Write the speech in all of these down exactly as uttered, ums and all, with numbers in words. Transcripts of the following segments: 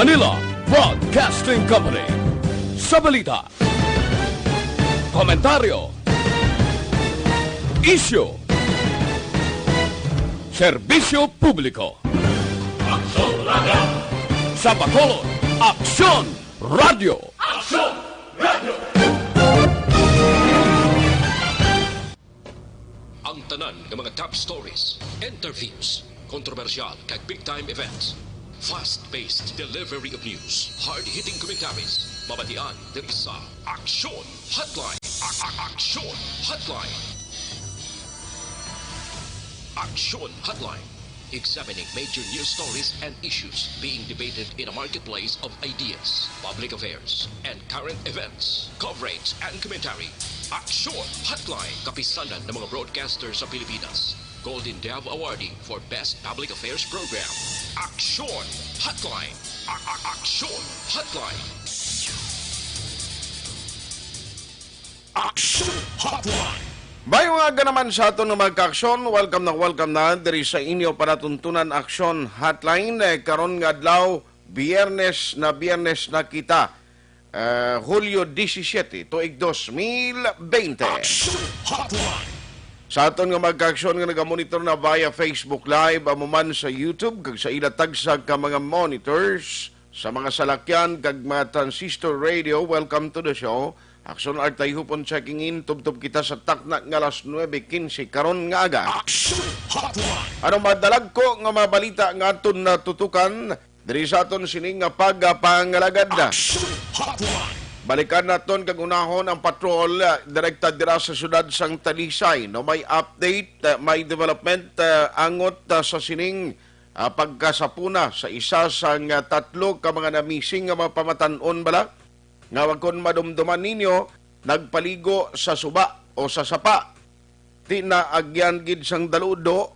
Manila Broadcasting Company. Sa balita, komentaryo, isyu, serbisyo publiko. Aksyon Radio. Sa Bacolod, Aksyon Radio. Aksyon Radio. Ang tanan nga mga top stories, interviews, kontrobersyal kag big time events, fast-paced delivery of news, hard-hitting commentaries, mabatian diri sa Aksyon Hotline. A- a- Aksyon Hotline. Aksyon Hotline. Examining major news stories and issues being debated in a marketplace of ideas, public affairs, and current events. Coverage and commentary. Aksyon Hotline. Kapisanan ng mga broadcaster sa Pilipinas. Golden Dove Awardee for Best Public Affairs Program. Aksyon Hotline. A- a- Aksyon Hotline. Aksyon Hotline. Maayong aga naman sa aton nga mga kaaksyon. Welcome na welcome na diri sa inyo panatuntunan Aksyon Hotline. Eh, karon nga adlaw, Biyernes na, Biyernes na kita. Eh, Hulyo disisiete, tuig dos mil bente. Aksyon Hotline. Sa aton nga mga kaaksyon nga nagamonitor na via Facebook Live, amo man sa YouTube, kag sa ila tagsa ka mga monitors, sa mga salakyan, kag mga transistor radio, welcome to the show. Aksyon Artay Hupon checking in, tubtob kita sa takna nga alas nuebe quince karon nga aga. Aksyon Hotline. Ano madalagko nga mga balita nga aton natutukan diri sa aton sining nga pagpangalagad? Aksyon Hotline. Balikan naton kag unahon ang patrol, ah, direkta dira sa siyudad sang Talisay. No, may update, ah, may development, ah, angot, ah, sa sining, ah, pagkasapuna sa isa sang, ah, tatlo ka mga namising nga mga pamatan-on bala nga, kon madumduman ninyo, nagpaligo sa suba o sa sapa. Ti na agyan gid sang daludo,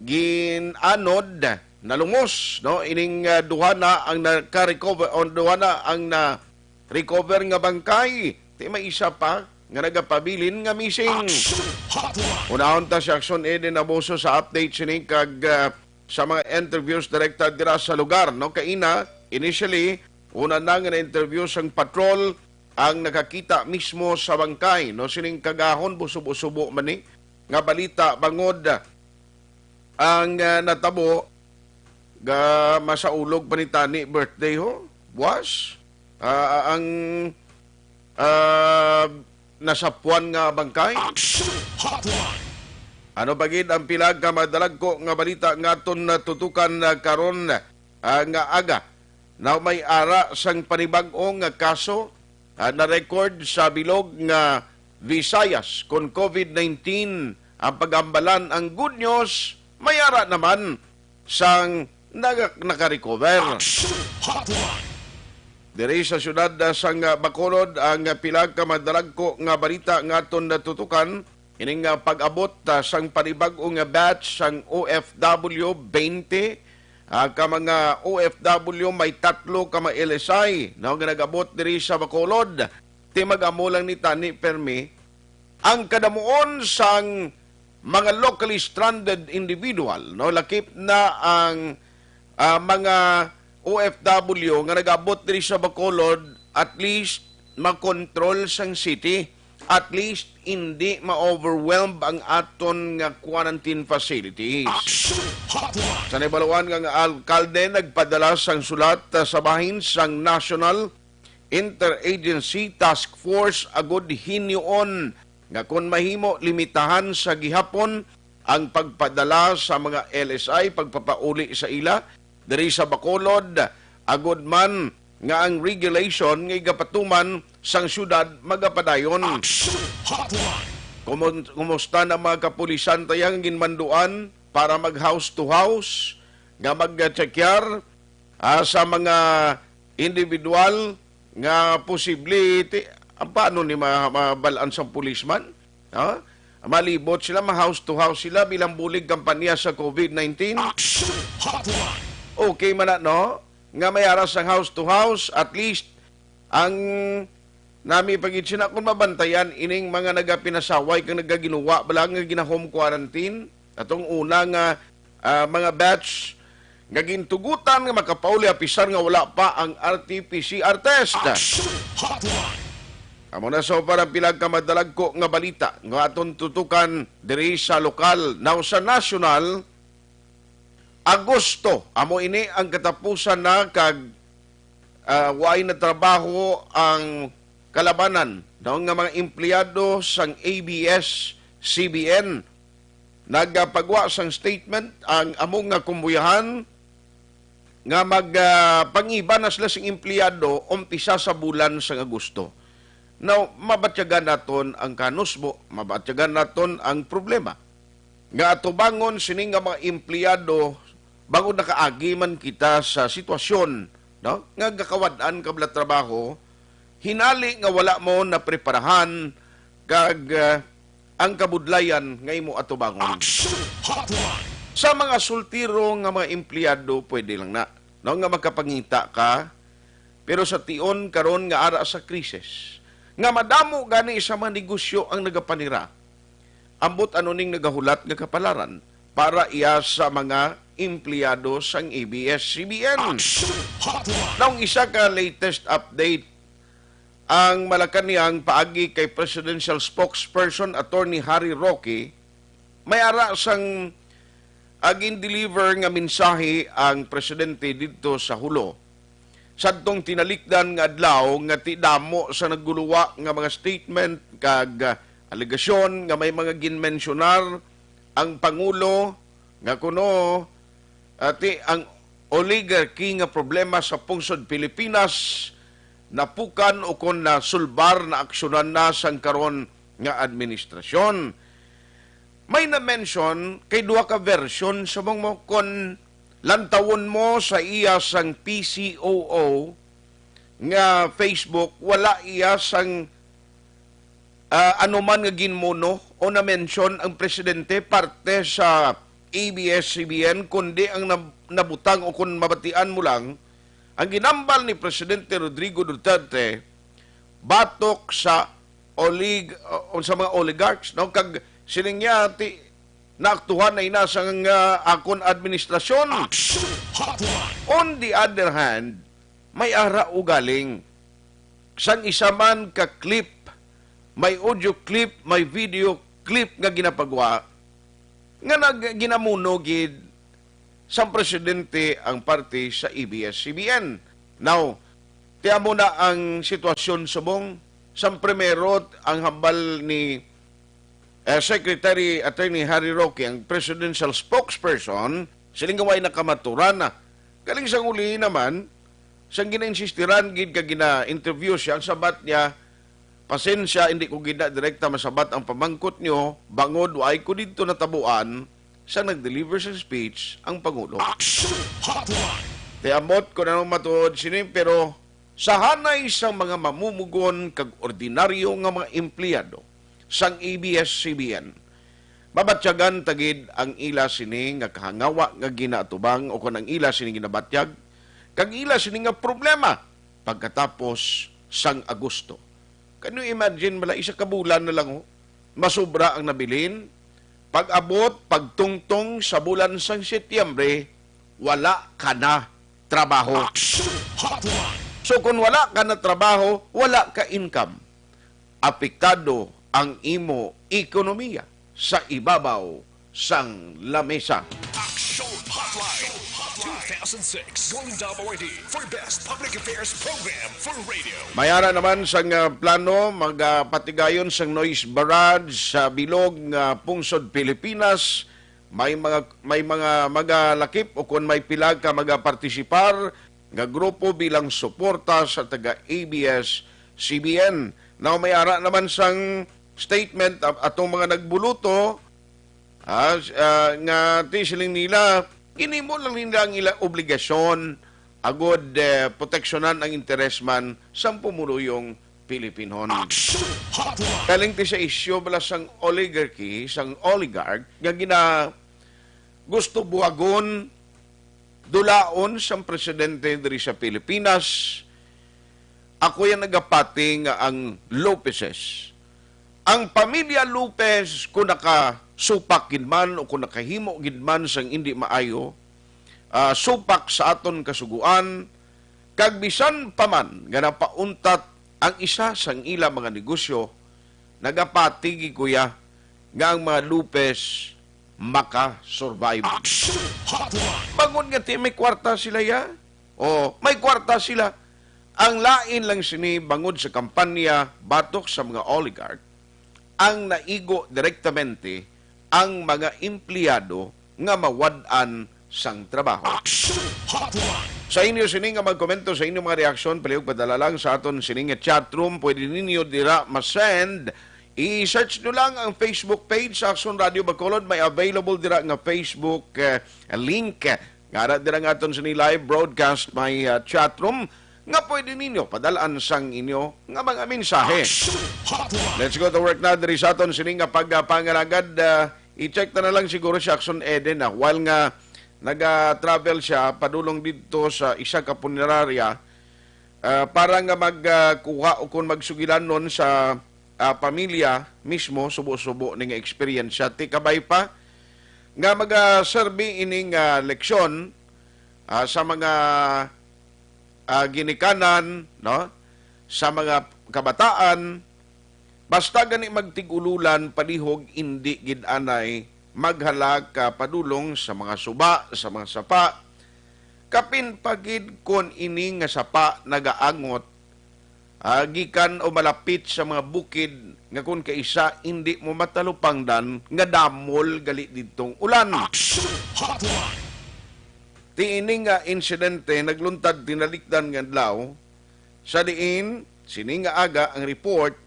gin-anod, nalumos, no? Ining, ah, duha na ang naka-recover, o duha na ang na-recover nga bangkay. Ti may isa pa nga nagapabilin nga missing. Action Hotline. Unahon ta si Action Eden Abuso sa update sini kag, ah, sa mga interviews direkta dira sa lugar, no? Kaina, initially, una na nga na-interview sang patrol ang nakakita mismo sa bangkay, no? Sining kagahon, busubo-subo man ni nga balita bangod ang, ah, natabo ga masaulog pa ni tani birthday, ho? Buwas? Ah, ang, ah, nasapuan nga bangkay? Action Hotline. Ano pa gid ang pila ka madalagko nga balita nga aton natutukan, ah, karon, ah, nga aga? Now, may ara sang panibag-o nga kaso, ah, na-record sa bilog nga Visayas kon COVID nineteen ang pagambalan. Ang good news, may ara naman sang naga-, naka-recover. Action Hotline. Diri sa siyudad, ah, sang, ah, Bacolod, ang, ah, pila ka madalagko nga balita nga aton natutukan, ining, ah, pag-abot, ah, sang panibag-o nga batch sang O F W, twenty, ah, ka mga O F W, may tatlo ka mga L S I, no, nga nag-abot diri sa Bacolod. Ti mag-amo lang ni tani permi ang kadamuon sang mga locally stranded individual, no? Lakip na ang, ah, mga O F W nga nag-abot diri sa Bacolod, at least makontrol sang city, at least hindi ma-overwhelm ang aton nga quarantine facilities. Action Hotline. Sa nahibaluan nga, nga alkalde nagpadala sang sulat, ah, sa bahin sang National Interagency Task Force agud hinioon nga kon mahimo limitahan sa gihapon ang pagpadala sa mga L S I pagpapauli sa ila diri sa Bacolod, agud man nga ang regulation nga igapatuman sang syudad magapadayon. Action Hotline. Kumun-, kumusta na mga kapulisan taya nga ginmanduan para mag house to house nga magtsekyar, ah, sa mga individual nga posible ti-, ang paano ni ma-, mabal-an sang policeman? Ha? Malibot sila, ma-house to house sila bilang bulig kampanya sa COVID nineteen. Action Hotline. Okay man na, no? Nga may aras ang house to house, at least ang nami pagid sina kung mabantayan ining mga nagapinasaway kang nagaginuwa bala nga gina-home quarantine. Atong una nga, ah, mga batch nga gintugutan nga makapauli apisar nga wala pa ang R T P C R test. Action Hotline. Amo na sa para pila ka madalagko nga balita nga aton tutukan diri sa lokal. Now, sa national, Agosto, amo ini ang katapusan na kag, ah, waay na trabaho ang kalabanan, no, nga mga empleyado sang A B S C B N. Nagapagwa sang statement ang amo nga kumbuyahan nga mag, ah, pangiba na sila sing empleyado umpisa sa bulan sang Agosto. Now, mabatyagan naton ang kanusbo, mabatyagan naton ang problema nga atubangon sini nga mga empleyado bangod nakaagi man kita sa sitwasyon, no, nga gakawad-an ka bala trabaho, hinali nga wala mo napreparahan kag, ah, ang kabudlayan nga imo atubangon. Action Hotline. Sa mga soltero nga mga empleyado, pwede lang na, no, nga makapangita ka, pero sa tion karon nga ara sa krisis, nga madamo gani sa mga negosyo ang nagapanira, ambot ano ning nagahulat nga kapalaran para iya sa mga empleyado sang A B S C B N. Action Hotline. Naong isa ka latest update ang Malacañang paagi kay Presidential Spokesperson Attorney Harry Roque, may ara sang, ah, gin-deliver nga mensahe ang presidente didto sa Hulo. Sadtong tinalikdan nga adlaw nga ti damo sa nagguluwa nga mga statement kag, ah, alegasyon nga may mga ginmensyonar ang Pangulo nga kuno, ah, ti ang oligarchy nga problema sa pungsod Pilipinas napukan o kon nasulbar, naaksyonan na sang karon nga administrasyon. May na-mention kay duha ka version sa mga, kon lantawon mo sa iya sang P C O O nga Facebook, wala iya sang, ah, anuman nga ginmuno o na-mention ang presidente parte sa A B S C B N, kundi ang nab-, nabutang o kung mabatian mo lang, ang ginambal ni Presidente Rodrigo Duterte batok sa olig-, o sa mga oligarchs, no? Kag siling niya, ti, naaktuhan na ina sang, ah, akon administrasyon. Action Hotline. On the other hand, may ara ugaling sang isa man ka clip, may audio clip, may video clip nga ginapagwa nga nag-, ginamuno gid sang presidente ang parte sa A B S C B N. Now, ti amo na ang sitwasyon subong sang primero ang hambal ni, eh, Secretary Attorney Harry Roque, ang presidential spokesperson, siling nga way nakamaturan na. Galing sang uli naman, sang ginainsistiran gid ka gina-interview siya, ang sabat niya, "Pasensya, hindi ko gid na direkta masabat ang pamangkot niyo, bangod waay ko didto natabuan sa nag-deliver sa speech ang Pangulo." Action Hotline. Ti ambot ko na matuod sini, pero sa hanay sang mga mamumugon kag ordinaryo nga mga empleyado sang A B S C B N, mabatyagan ta gid ang ila sini nga kahangawa nga ginaatubang o kon ang ila sini ginabatyag kag ila sini nga problema pagkatapos sang Agosto. Can you imagine, mala isa ka bulan na lang, oh, masubra ang nabilin. Pag-abot, pagtungtong sa bulan sang Setyembre, wala ka na trabaho. Action Hotline. So, kung wala ka na trabaho, wala ka income. Apektado ang imo ekonomiya sa ibabaw sang lamesa. Action Hotline. Two thousand six Golden Dome Awardee for Best Public Affairs Program for Radio. May ara naman sang, ah, plano magapatigayon sang noise barrage sa bilog nga pungsod Pilipinas. May mga, may mga magalakip o kon may pila ka magapartisipar nga grupo bilang suporta sa taga A B S C B N. Now, may ara naman sang statement at-, atong mga nagbuluto, ah, s-, ah, nga ti siling nila, ginhimo lang nila ang ila obligasyon agud, eh, proteksyonan ang interes man sang pumuluyong Pilipinon. Action Hotline. Galing ti sa isyu bala sang oligarchy, sang oligarch, nga gina-, gusto buhagon, dulaon sang presidente diri sa Pilipinas. Ako yan nagapati nga ang Lopezes, ang pamilya Lopez, kung nakasupak gid man o kung nakahimo gid man sang hindi maayo, ah, supak sa aton kasugoan, kag bisan pa man nga napauntat ang isa sang ila mga negosyo, nagapatigi kuya nga ang mga Lopez maka-survive. Action Hotline. Bangod nga ti may kwarta sila ya, o may kwarta sila. Ang lain lang sini bangod sa kampanya batok sa mga oligarch, ang naigo direktamente ang mga empleyado nga mawad-an sang trabaho. Action Hotline. Sa inyo sini nga magkomento, sa inyong mga reaksyon, palihog padala lang sa aton sini nga chat room. Pwede ninyo dira ma-send. I-search nyo lang ang Facebook page sa Action Radio Bacolod. May available dira nga Facebook, eh, link. Nga ara dira nga aton sini live broadcast, may, ah, chat room nga pwede ninyo padalaan sang inyo nga mga mensahe. Action Hotline. Let's go to work na diri sa aton sini nga pagpangalagad. Ah, i-check ta na lang siguro si Action Eden, ah. While nga naga-travel siya padulong didto sa isa ka punerarya, ah, para nga mag, ah, kuha o kung magsugilanon sa, ah, pamilya mismo, subo-subo ni nga eksperyensya. Ti kabay pa nga magaserbi ining, ah, leksyon, ah, sa mga, ah, ginikanan, no? Sa mga kabataan, basta gani magtig-ululan, palihog, indi gid anay maghalak ka padulong sa mga suba, sa mga sapa. Kapin pa gid kon ini nga sapa nagaangot, ah, gikan o malapit sa mga bukid nga kon kaisa indi mo matalupangdan nga damol gali didtong ulan. Action Hotline. Ti ini nga insidente nagluntad tinalikdan nga adlaw, sa diin sini nga aga ang report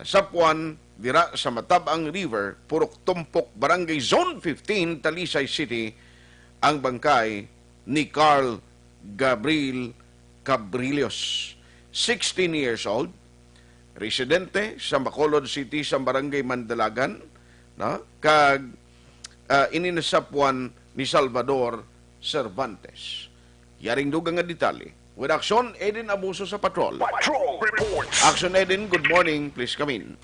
nasapwan dira sa Matabang River, Purok Tumpok, Barangay Zone fifteen, Talisay City, ang bangkay ni Carl Gabriel Cabrillos, sixteen years old, residente sa Bacolod City, sa Barangay Mandalagan, no? Kag, ah, ini nasapwan ni Salvador Cervantes. Yaring dugang nga detalye with Action Eden Abuso sa patrol. Patrol Reports. Action Eden, good morning. Please come in.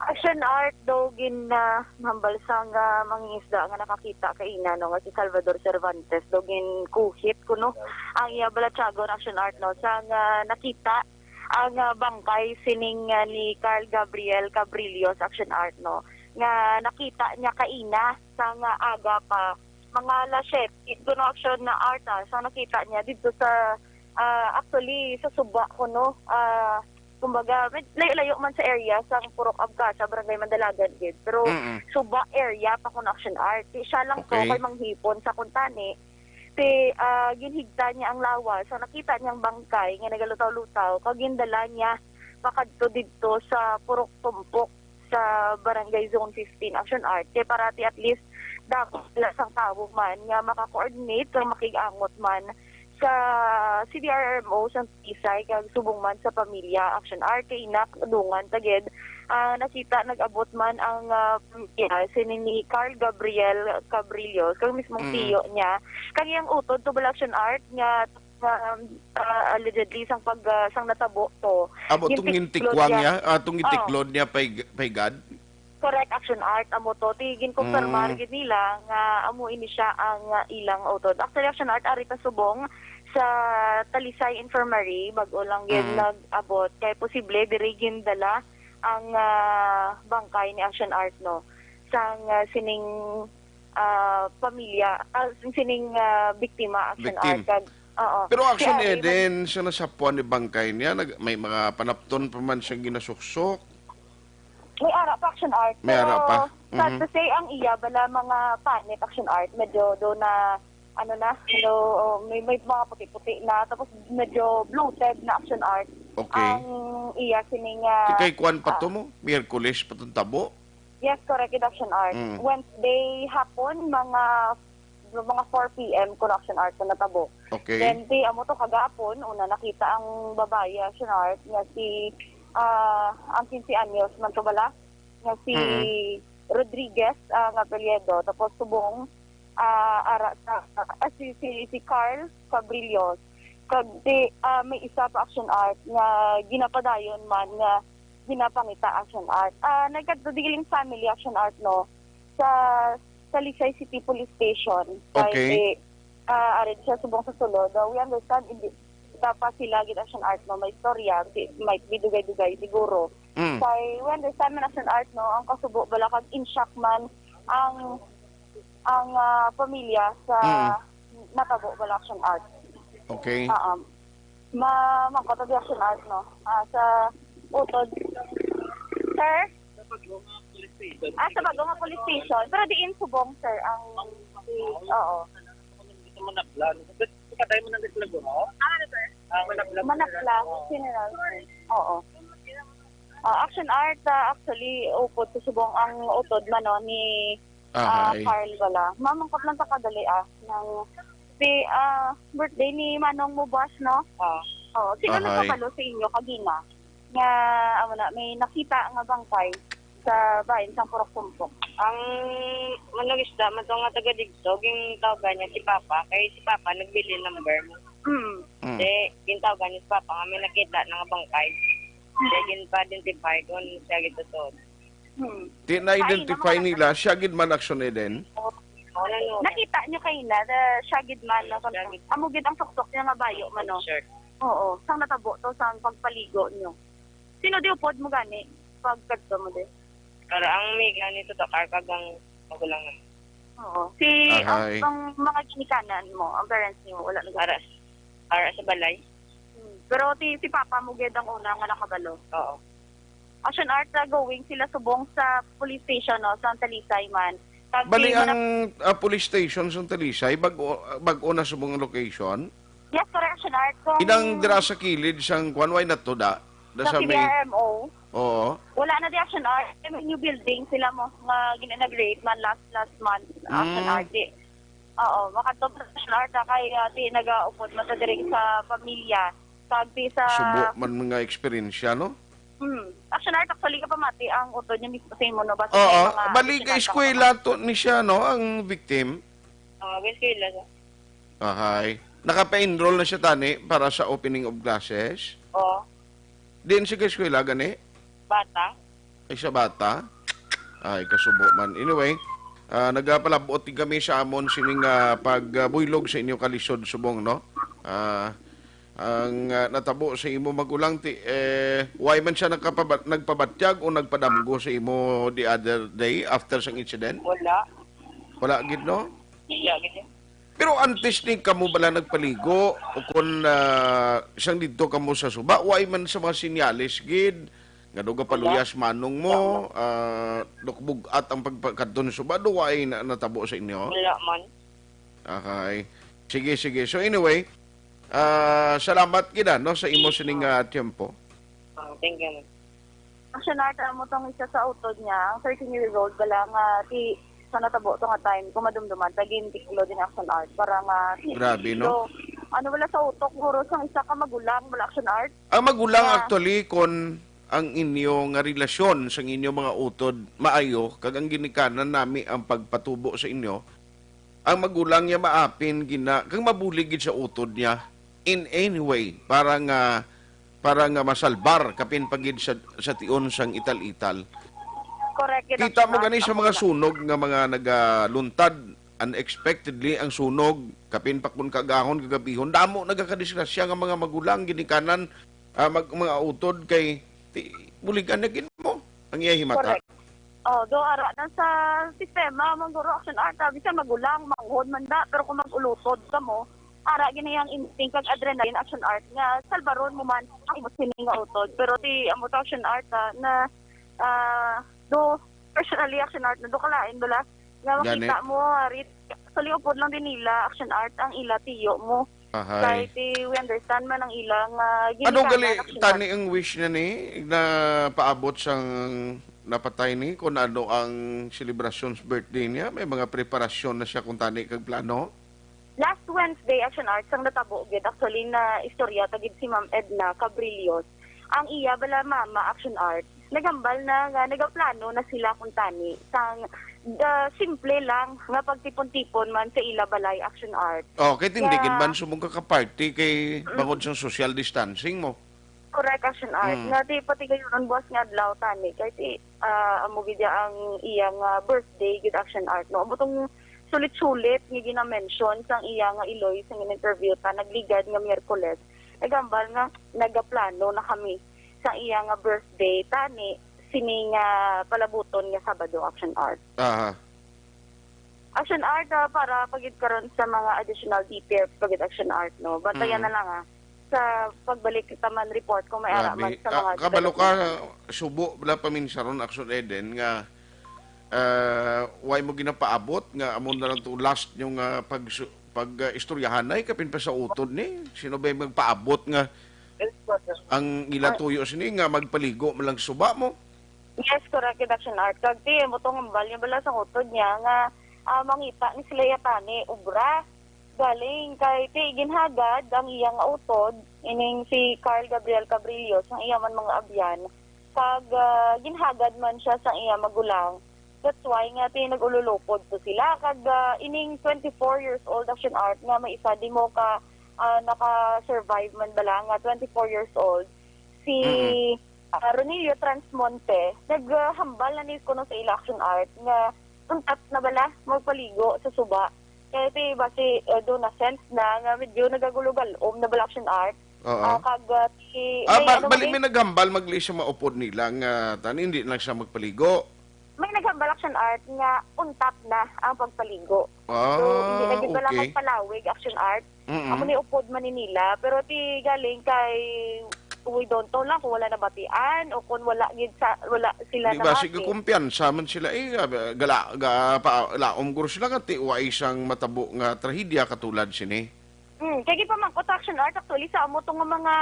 Action Art, daw gin, ah, hambal sang, ah, mangingisda nga nakakita kaina, no, nga si Salvador Cervantes, daw ginkuhit kuno ang iya balatyagon, Action Art, no, sang, ah, nakita ang, ah, bangkay sining, ah, ni Carl Gabriel Cabrillos, Action Art, no, nga nakita niya kaina sang, ah, aga pa, mga alas siyete kuno, Action Art, ah, sang nakita niya didto sa, ah, actually, sa suba kuno, ah, kumbaga, med-, layo-layo man sa area sang Purok Abcacha, Barangay Mandalagan gid. Pero Mm-mm. suba area pa kuno, Action Art. Ti siya lang to Okay. kay manghipon sa kuntani. Ti, ah, ginhigta niya ang lawas. So, nakita niya ang bangkay nga nagalutaw-lutaw. Kag gindala niya pakadto didto sa Purok Tumpok sa Barangay Zone fifteen, Action Art. Kay para ti at least dako sila sang tawo man nga maka-coordinate kag makig-angot man sa C D R R M O sang Talisay kag subong man sa pamilya, Action Art. Kay ina, dungan ta gid, ah, nakita nag-abot man ang, ah, pamilya sini ni Carl Gabriel Cabrillos kag mismong Mm. tiyo niya. Kag iyang utod to bala, Action Art, nga, nga, ah, allegedly sang pag, ah, sang natabo to, Amo tong gintiklod gintikwang niya. niya, ah, tong Oo. gintiklod niya pay, pay God? Correct, Action Art, amo to. Ti ginkonfirmar Mm. gid nila nga amo ini siya ang, ah, ilang utod. Actually, Action Art, ari ta subong sa Talisay Infirmary, bag-o lang gid Mm. nag-abot. Kay posible diri gindala ang, ah, bangkay ni Action Art, no, sang, ah, sining, ah, pamilya, ah, sining, ah, biktima, Action Victim. Art, kag, oo. Pero Action Kay ari man Eden, sa nasapuan ni bangkay niya, nag-, may mga panapton pa man siyang ginasuksok. May ara pa, Action Art. May ara Pero pa. sad Mhm. to say, ang iya bala mga panit, Action Art, medyo do na, ano na, do, oh, may, may mga puti-puti na, tapos medyo bloated na, Action Art. Okay. Ang iya sini nga, Ti kay kuwan pa ah, to mo? Miyerkules pa tong tabo? Yes, correct, Action Art. Mm. Wednesday hapon, mga, mga four P M, kuno, Action Art, kung natabo. Okay. Then, ti, amo to, kagapon, una nakita ang babayi, Action Art, nga si, ah, ang quince anyos man to bala, nga si Mm. Rodriguez, ah, nga apelyido. Tapos, subong, ah, ara sa, ah, si, si, si Carl Cabrillos. Kag ti, ah, may isa pa, Action Art, nga ginapadayon man nga ginapangita, Action Art. Ah, nagkadto, di gali family, Action Art, no, sa Talisay City Police Station. Kay Okay. ti, Ah, arid siya subong sa sulod. Uh, we understand, hindi, kita pa sila gid, Action Art, no, may istorya, di, may dugay-dugay siguro. Mm. Kay, we understand man, Action Art, no, ang kasubo bala kag in shock man ang, ang, ah, pamilya sa Mm. natabo bala, Action Art. Okay. Ah, um, ma-, mangkot ang Action Art, no? Ah, sa utod. Sir? Ah, sa bago nga police station. Pero diin subong, sir, ang, oo. Manapla. Ano, sir? Ah, Manapla. Manapla Funeral, sir. Oo. Ah, Action Art, ah, actually, upod sa subong ang utod man, no, ni, ah, Ahay. Carl bala. Mamangkot lang ta kadali, ah, ng, si, ah, birthday ni Manong mo, boss, no? Ah. Oo. Sino Ahay. nakabalo sa inyo kagina? Nga, amo na, may nakita nga bangkay sa bahin sang Purok Sumpok. Ang manungisda man to nga taga digto, gintawgan niya si Papa, kay si Papa nagbili number mo. Mm. Mm. Di, gintawgan niya si Papa nga may nakita na nga bangkay. Di, Mm. gin-identify kung siya gid totoo. Hmm. Di na-identify Ay, nila, siya gid man, Action Eden. Oh, ano, no? Nakita niyo kaina na siya gid man, no? Siya gid. Amo gid ang tuktok niya nga bayo man, no? Sure. Oo, sang natabo to, sang pagpaligo niyo. Sino di upod mo gani? Pagkadto mo di? Pero ang may gani to, to, karkag ang magulang naman. Oo. Si, ang, Ahay. ang mga ginikanan mo, ang parents niyo, wala na. Ara, ara sa balay. Hmm. Pero ti, si papa mo gid ang una nga nakabalo. Oo. Action Art, ah, going sila subong sa police station, no, sa Talisay man. Kag Bali si ang, ah, police station sa Talisay, bag-o, bag-o na subong ang location? Yes, correct, Action Art. Kung Inang dira sa kilid sang kwan, way na to da? Da sa sa may C B R M O. Oo. Wala na di, Action Art. May new building sila mo nga gin-inaugurate man last, last month, Action Mm. Art. Di. Oo, makadto pa sa Action Art, ah, kay, ah, ti nagaupod man sa diri sa pamilya. Kag ti sa Subo man mga eksperyensya, no? Hmm. Action Art, actually, kapamati ang utod niya mismo sa imo, no? Basta Oo, may mga bali additional ka eskwela to ni siya, no, ang victim? Oo, eskwela siya. Ahay. Nakapa-enroll na siya tani para sa opening of classes? Oo. Diin siya ka eskwela gani? Bata. Ay, sa bata? Ay, kasubo man. Anyway, ah, nagapalabot din kami sa amon sining, ah, pagbuylog sa inyo kalisod subong, no? Ah, ang, ah, natabo sa imo magulang, ti-, eh, why man siya nagkapaba-, nagpabatyag o nagpadamgo sa imo the other day after sang incident? Wala. Wala gid, no? Wala gid. Pero antes ni kamo bala nagpaligo o kon, ah, sang didto kamo sa suba, why man sa mga sinyales gid nga daw gapaluyas manong mo, ah, daw bug-at ang pagpakadto ni suba, daw why na natabo sa inyo? Wala man. Okay. Sige, sige. So anyway, ah, salamat gid, ah, no, sa imo sining, ah, tiyempo. Ah, thank you, man. Action Art, amo tong isa sa utod niya, ang thirteen years old bala nga ti sa natabo to nga time, kung madumduman, tagin tiklo din, Action Art, para nga ti Grabe, no? So, ano bala sa utok, guro, sang isa ka magulang, bala, Action Art? Ang magulang, Yeah. actually, kon ang inyo nga relasyon sang inyo mga utod maayo, kag ang ginikanan nami ang pagpatubo sa inyo, ang magulang niya maapin gina, kag mabulig gid sa utod niya in any way para nga, para nga masalbar kapin pa gid sa, sa tion sang ital-ital. Correct gid ang Kita mo sinabi gani sa sa mga una. sunog nga mga nagaluntad, unexpectedly ang sunog, kapin pa kun kaagahon, kagabihon, damo nagakadisgrasya nga mga magulang, ginikanan, ah, mag-, mga utod kay ti-, buligan na gid mo ang iya himata. Correct. Oh, do ara na sa sistema, man guro, Action Art, ah, bisan magulang, manghod man da, pero kung mag-ulutod ka mo, ara gini ang instinct kag adrenaline, Action Art, nga salbaron mo man ang imo sining nga utod. Pero ti amo to, Action Art, ah, na, ah, do personally, Action Art, na do kalain bala nga Gani. makita mo, ah, rit-, actually, upod lang din nila, Action Art, ang ila tiyo mo. Ahay. Kay ti we understand man ang ila nga Ano ginikanan, gali Action Art. tani ang wish niya ni na paabot sang napatay ni kung ano ang celebrations birthday niya? May mga preparasyon na siya kung tani kag plano? Last Wednesday, Action Art, sang natabo gid, actually, na istorya ta gid si Ma'am Edna Cabrillos. Ang iya bala mama, Action Art, naghambal na nga nagaplano na sila kung tani sang, ah, simple lang nga pagtipon-tipon man sa ila balay, Action Art. Oh, kay tindigin Kaya man sumong ka ka-party kay Mm. bangod sa social distancing mo. Correct, Action Art. Mm. Nga ti pati kayo ron, boss, nga adlaw tani. Kay ti, ah, amo gid ya ang iyang, ah, birthday gid, Action Art, no? Amo tong sulit-sulit nga ginamention sang iya nga iloy sa interview ta nagligad nga Miyerkules, naghambal nga nagaplano na kami sa iya nga birthday tani sini nga palabuton nga Sabado, Action Art. Aha. Action Art, ah, para pagid karon sa mga additional details pagid Action Art, no? Bantayan Mm. na lang, ah, sa pagbalik ta man report kung may ara Grabe. man sa Ah, mga kabalo ka, development. Subo bala paminsaron, Action Eden, nga, ah, way mo ginapaabot nga amo na lang to last nyo nga pag, pag, ah, istoryahanay kapin pa sa utod ni? Sino ba yung magpaabot nga ang ila Ah. tuyo sini nga magpaligo man lang suba mo? Yes, correct, Action Art. Kag ti, amo tong hambal niya bala sa utod niya nga, ah, mangita ni sila yatani, obra. Galing kay ti ginhagad ang iya nga utod, ining si Carl Gabriel Cabrillo, sang iya man mga abyan. Kag, ah, ginhagad man siya sang iya magulang. That's why nga ti nag-ululupod to sila. Kag, ah, ining twenty-four years old, Action Art, nga may isa di mo ka, ah, naka-survive man bala nga twenty-four years old. Si, Mm-mm. ah, Ronilio Transmonte, naghambal na ni kuno sa ila, Action Art, nga untat na bala magpaligo sa suba. Kaya ti basi, eh, do na sense na nga medyo nagagulo-galom na bala, Action Art. Oo. Ah, kag, ah, ti, Ah, may ba-, ano bali man may eh? naghambal magli sa maupod nila nga tani hindi na siya magpaligo. May naghambal, Action Art, nga untat na ang pagpaligo. Ah, So, hindi na gid bala okay. magpalawig, Action Art. Mm-mm. Amo ni upod man ni nila, pero ti galing kay we don't know lang kung wala nabatian o kung wala gid sa, wala sila Di ba, sige, nabati. kumpiyansa man sila, eh, ah, gala-, ga-, pa-, laom guro sila nga ti wa isang matabo nga trahedya katulad sini. Hmm, kay gipamangkot, Action Art, actually, sa amo to nga mga,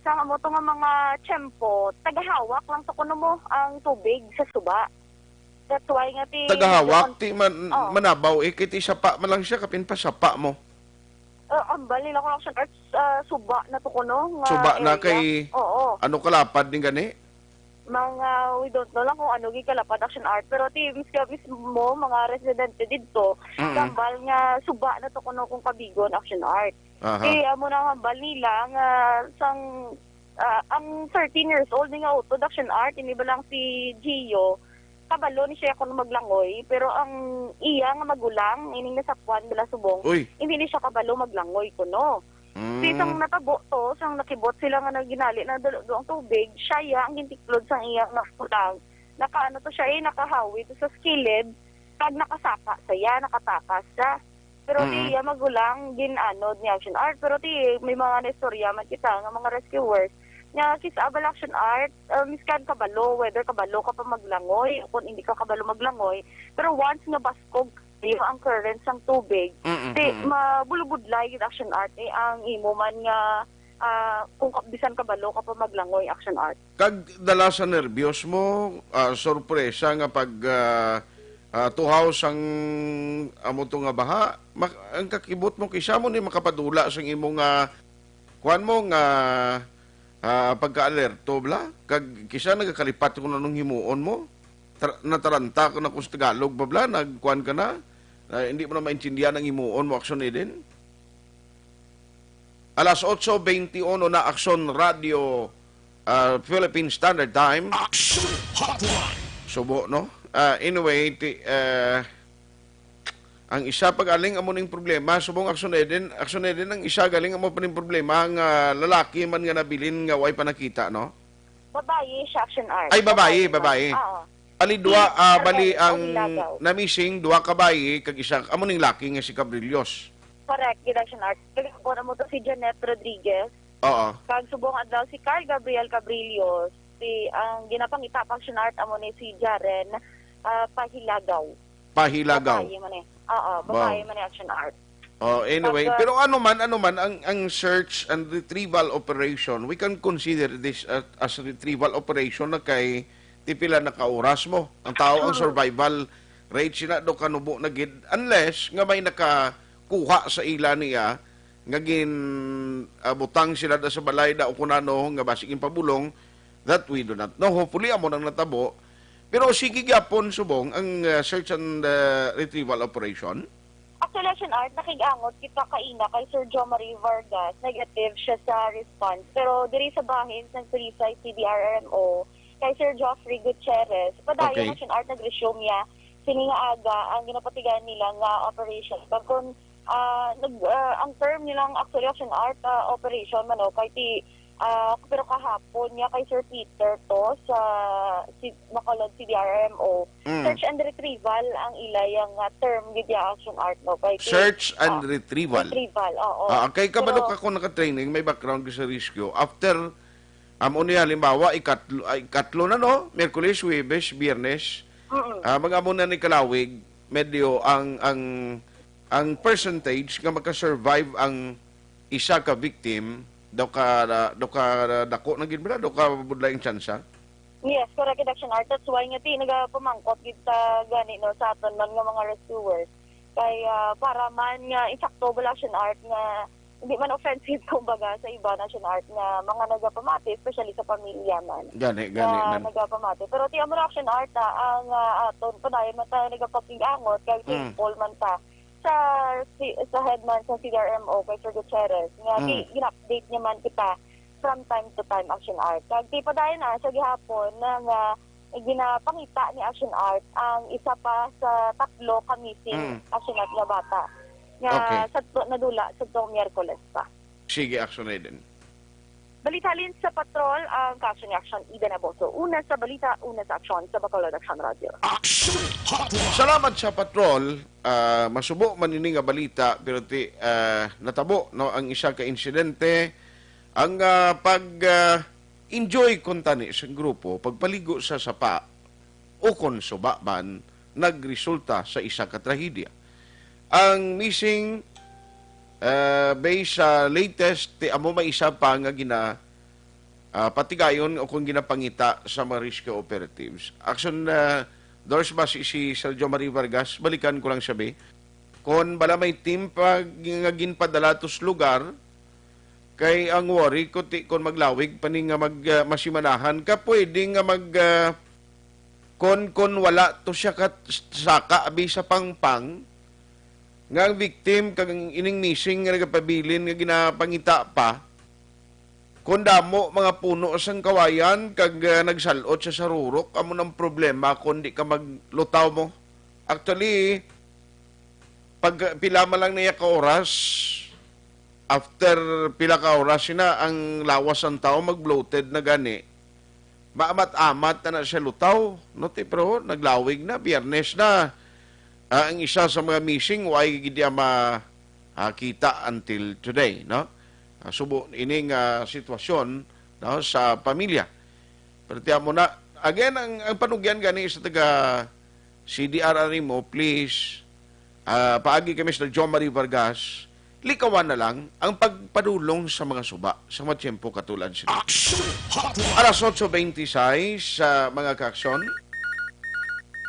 sa amo to nga mga tiyempo, tagahawak lang sa kuno mo ang tubig sa suba. That's why nga ti Tagahawak, medyo ti man-, Oo. manabaw, eh, kay ti sapa man lang siya, kapin pa sapa mo. Ah, ambal nila ko, Action Arts, ah, suba na to kuno nga Suba na area. kay Oo. ano kalapad ni gani? Mga, we don't know lang kung ano gikalapad, Action Art. Pero ti, mis-, mismo, mga residente didto, Mm-mm. tambal nga suba na to kuno kung kabigon, Action Art. Aha. Ti, amo na ang hambal nila nga sang, ah, ang thirteen years old ni nga utod, Action Art, ini ba lang si Gio, kabalo ni siya kuno maglangoy, pero ang iya nga magulang, ining nasapuan nila subong, Uy. hindi ni siya kabalo maglangoy kuno. Mm. Sa isang natabo to, sang nakibot sila nga naginali na dalo ang tubig, siya iya ang gintiklod sang iya nga magulang. Nakaano to siya, eh, nakahawi to sa skilid, kag nakasapa sa iya, nakatakas siya. Pero ti Mm-mm. iya magulang, gin-anod ni Action Art. Pero ti, may mga naistorya man kita nga mga rescuers. Nga, kis-a bala, Action Art, ah, miskan kabalo, whether kabalo ka pa maglangoy, o kung hindi ka kabalo maglangoy. Pero once nga baskog kayo ang current sang tubig, Mm-mm, ti, mm-mm. mabulubudlay gid, Action Art, eh, ang imo man nga, ah, kung ka-, bisan kabalo ka pa maglangoy, Action Art. Kag dala sa nerbyos mo, ah, sorpresa nga pag, ah, ah, tuhaw sang amo to nga baha, mak-, ang kakibot mo, kisa mo ni makapadula sang imo nga, kuwan mo nga, ah, pagka-alerto, bla? Kag kisa nagakalipat kung anong himuon mo. Tra-, nataranta ka na kung sa Tagalog ba, bla? Nagkuwan ka na? Ah, hindi mo na maintindihan ang himuon mo, Action Eden? Alas otso beintiuno na, Action Radio, ah, Philippine Standard Time. Action Hotline. Subo, no? Ah, anyway, ti-, ah, ang isa pa galing amo ning problema, subong Action Eden, Action Eden, ang isa galing amo pa ning problema nga lalaki man nga nabilin nga way pa nakita, no? Babayi siya, Action Art. Ay, babayi, Babayi man. babayi. Oo. Ali, dua, Si ah, bali, Carmen ang Pahilagaw. na-missing, dua ka bayi, kag isa, amo ning laki nga si Cabrillos. Correct, gid, Action Art. Kagahapon amo to si Janet Rodriguez. Oo. Kag subong adlaw si Carl Gabriel Cabrillos. Si, ang ginapangita pa, Action Art, amo ni si Jaren, ah, Pahilagaw. Pahilagaw. Babayi man eh. Oo, Wow. babayi man eh, Action Art. Oh, anyway, Pag, ah, pero ano man, ano man, ang, ang search and retrieval operation, we can consider this as, as retrieval operation na kay ti pila na ka oras mo. Ang tao, ang Mm. survival rate sila do kanubo na gid, unless nga may nakakuha sa ila niya, nga gin, ah, butang sila da sa balay da o kun ano, nga basig ginpabulong, that we do not know. Hopefully, amo nang natabo. Pero sige gyapon, subong, ang, ah, search and, ah, retrieval operation. Actually, Action Art, nakig-angot kita kaina kay Sir Jo Marie Vargas. Negative siya sa response. Pero diri sa bahin sang Talisay C D R R M O, kay Sir Geoffrey Gutierrez, padayon, Okay. Action Art, nag-resume niya sini nga aga ang ginapatigayon nila nga operation. Kag kung, ah, nag-, ah, ang term nila nga actually action art, ah, operation man, no, kay ti, ah, pero kahapon niya kay Sir Peter to sa si-, Bacolod C D R M O. Mm. Search and retrieval ang ila yang, ah, term gid ya action art, no, kay ti, Search and ah, retrieval. Retrieval, oo. Ah, kay kabalo Pero ka kung naka-training, may background ka sa rescue. After, amo ni halimbawa, ikatlo, ay, ikatlo na, no? Miyerkules, Huwebes, Biyernes. Mm-mm. Ah, mag-amo na ni kalawig, medyo ang, ang, ang percentage nga makasurvive ang isa ka victim, daw ka, daw ka dako na gid bala, daw ka budlay ang tsansa. Yes, correct, action art. That's why nga ti nagapamangkot gid ta gani, no, sa aton man nga mga rescuers. Kay, ah, para man nga insakto bala action art nga hindi man offensive, kumbaga, sa iba na action art nga mga nagapamati, especially sa pamilya man. Gani, gani Nga man. nagapamati. Pero ti amo na action art, ah, ang, ah, aton padayon man ta nagapakig-angot kay Mm. thankful man ta sa si, sa head man sa C D R M O kay Sir Gutierrez nga Mm. gi-, gin-update niya man kita from time to time, action art. Kag ti padayon na sa gihapon na nga ginapangita ni action art ang isa pa sa tatlo ka missing Mm. action art nga bata nga Okay. sadto nadula sadto Miyerkules pa. Sige, Action Eden. Balita halin sa patrol ang kaso ni Action Eden Aboso. Una sa balita, una sa aksyon sa Bacolod Action Radio. Action Hotline. Salamat sa patrol. Ah, masubo man ini nga balita, pero ti, ah, natabo, no, ang isa ka insidente, ang, ah, pag, ah, enjoy kuntani sa grupo, pagpaligo sa sapa, ukon suba man, nagresulta sa isa ka trahedya. Ang missing, ah, based sa latest, ti amo may isa pa nga gina-, ah, patigayon o kung ginapangita sa mga rescue operatives. Action, ah, Dors, ba si, si Sir Jomari Vargas, balikan ko lang siya, be. Kon bala may team pa nga ginpadala to sa lugar, kay ang worry ko ti kon maglawig pa ni nga mag, ah, masimanahan ka, pwede nga mag, ah, kon, kon wala to siya kat-, saka abi sa pangpang, nga ang victim kag ang ining missing nga nagapabilin nga ginapangita pa, kon damo mga puno sang kawayan kag, ah, nagsalot siya sa rurok, amo nang problema kon di ka maglutaw mo. Actually, pag pila man lang niya ka oras, after pila ka oras, sina ang lawas sang tawo mag-bloated na gani. Maamat-amat na na siya lutaw, no? Ti, pero naglawig na, Biyernes na. Ah, ang isa sa mga missing, wa gid iya ma-, ah, kita until today, no? Ah, subo ining, ah, sitwasyon, no, sa pamilya. Pero tiyan mo na, again, ang, ang panugyan gani sa taga C D R R mo, please, ah, paagi kay Mister John Marie Vargas, likawan na lang ang pagpadulong sa mga suba sa mga tiyempo katulad sini. Action Hotline. Alas otso bente seis sa mga kaaksyon.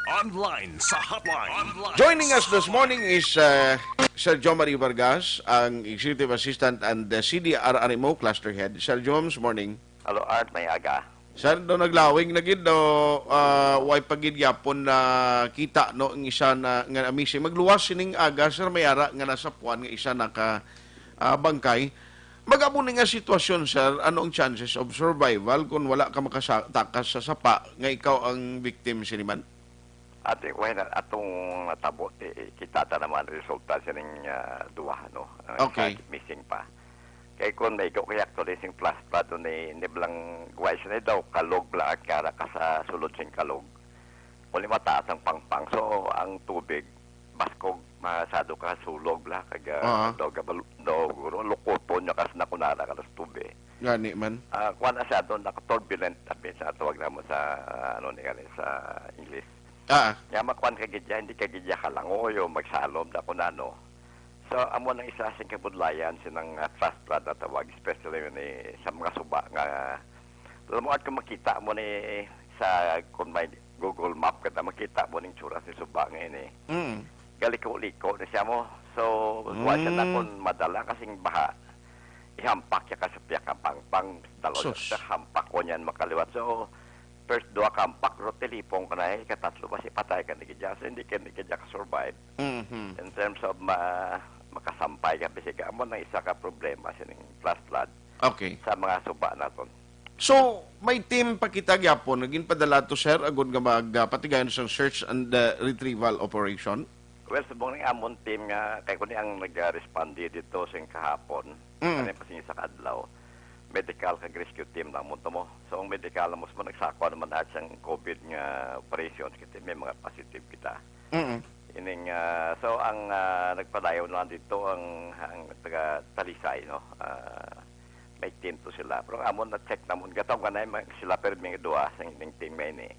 Online sa hotline. Online. Joining us this morning is, uh, Sir John Marie Vargas, ang Executive Assistant and the C D R R M O Cluster Head. Sir John, morning. Hello, Art. May aga. Sir, do naglawig na gid, do, ah, way pa gid gyapon na kita, no, ang isa na nga missing. Magluwas sining aga, sir, may ara nga nasapuan nga isa naka, ah, bangkay. Mag-amo ni nga sitwasyon, sir, ano ang chances of survival kung wala ka makatakas sa sapa nga ikaw ang victim sini man? Ati, well, atong natabo, ti, kita ta naman resulta sining, ah, duha, no? Ah, Okay. Isa missing pa. Kay kung may ko kay actually sing flash flood ni, ni blang guys ni daw kalog bla at kara ka sa sulod sing kalog. Kung mataas ang pangpang, so ang tubig baskog masado ka sulog bla kag, ah, Aha. daw gabal-, daw guro lukupon niya kas nakunara ka sa tubig. Gani man. Ah, kuwan na siya doon, naka turbulent, sabi sa tawag namo sa, ah, ano ni gani, sa English. Ah. Nga makuan ka gid ya, hindi ka gid ya kalangoy o magsalom na kung ano. So, amo nang isa sing kabudlayan sinang, ah, flash flood na tawag, especially ni sa mga suba nga, alam mo, at kung makita mo ni sa, kung may Google Map ka na, makita mo ning tsura si suba nga ini. Mm. Galiko-liko na siya mo. So, kuwan siya na Mm. kung madala kasing baha. Ihampak siya ka sa piyakapangpang, dalon Sus. siya, hampak ko niyan makaliwat. So, first duha ka hampak, ro, tilipong ka na, eh, katatlo, basi patay ka ni Gidya. So, hindi ka ni Gidya ka-survive. Mhm. In terms of ma-, makasampay ka, bisi ka, amo na isa ka problema sining flash flood Okay. sa mga suba naton. So, may team pa kita gyapon nga ginpadala to, sir, agud nga mag, ah, patigayon sang search and, ah, retrieval operation? Well, subong ni amon team nga, kay ko ni ang nag-responde dito sa kahapon, Mm. ano yung pasingisa ka adlaw, medical kag rescue team na mo to mo. So, ang medical na mo, nagsakwa naman lahat sang COVID nga operations, kasi may mga positive kita. Mm. Ining, ah, so, ang, ah, nagpadayon lang dito ang, ang taga Talisay, no? Ah, may team to sila. Pero amon na-check namon. Gataw ka na yung mga sila, pero may duha sa ining team nga ini.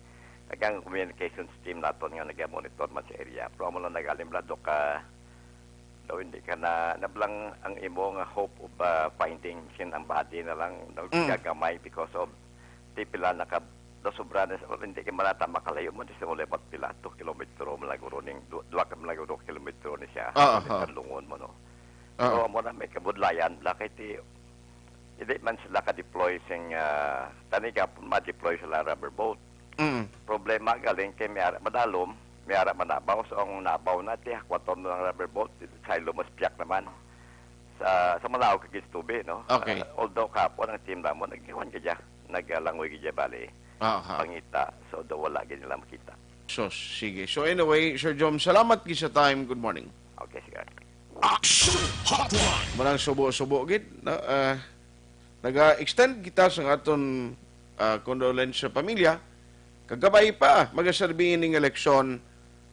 Nagang communications team naton nga nag-monitor man sa area. Pero amo lang nagalim ra do ka daw hindi ka na nablang ang imo nga hope of, ah, finding sin ang body na lang Mm. nagagamay because of di pila naka daw sobra na sa hindi ka manata makalayo mo di sa ulay pila two kilometro malaguro ning du- duha ka malaguro kilometro ni siya. Ah, Sa aha. Kanlungon mo, no? Ah. So, amo na may kabudlayan bla kay ti hindi man sila ka-deploy sing, ah, tani ka ma-deploy sila rubber boat. Mm. Problema galing kay may ara madalom, may ara manabaw. So, ang nabaw na ti hakwaton mo ng rubber boat, sa ilo mas piyak naman. Sa sa Malao kag Gistubi, no? Okay. Ah, although kapon ang team namon nagkuan ka dya, naglangoy ka dya bali. Aha. Pangita. So, do wala gid nila makita. So, sige. So, anyway, Sir Jom, salamat gid sa time. Good morning. Okay, sige. Action Hotline. Manang subo-subo gid, no? Ah, naga-extend kita sa aton, ah, condolence sa pamilya. Kagabay pa, magaserbi ning eleksyon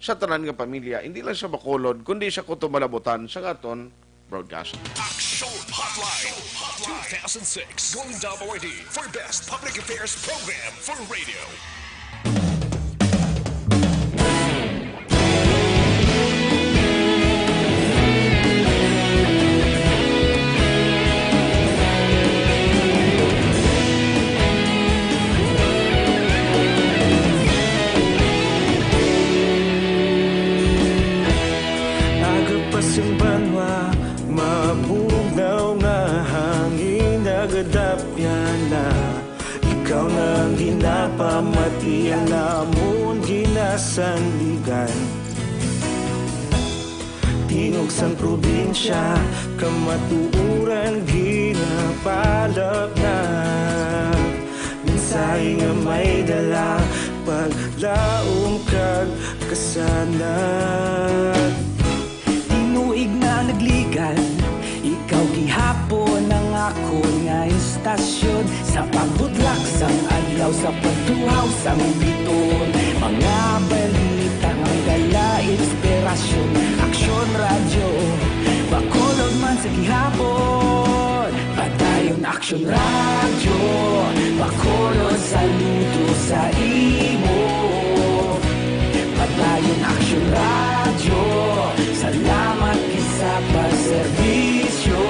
sa tanan nga pamilya, hindi lang sa Bacolod, kundi sa kuto malabutan sa aton broadcast. Action Hotline. Two thousand six Golden Dove Awardee for Best Public Affairs Program for Radio. Agapas ang banwa, mabugnaw nga hangin, nagadapya na. Ikaw na ang ginapamati, ang amon ginasandigan. Tinog sang probinsya, kamatuoran ginapalapnag. Mensahe nga may dala, paglaom kag kasanag. Tinuig na nagligan, ikaw gihapon ang akon nga istasyon. Sa pagbutlak sang adlaw, sa pagtuhaw sang biton, mga balita nga may dala inspirasyon. Aksyon Radyo, Bacolod man sa gihapon. Padayon Aksyon Radyo, Bacolod saludo sa imo. Padayon Aksyon Radyo, salamat gid sa pagserbisyo.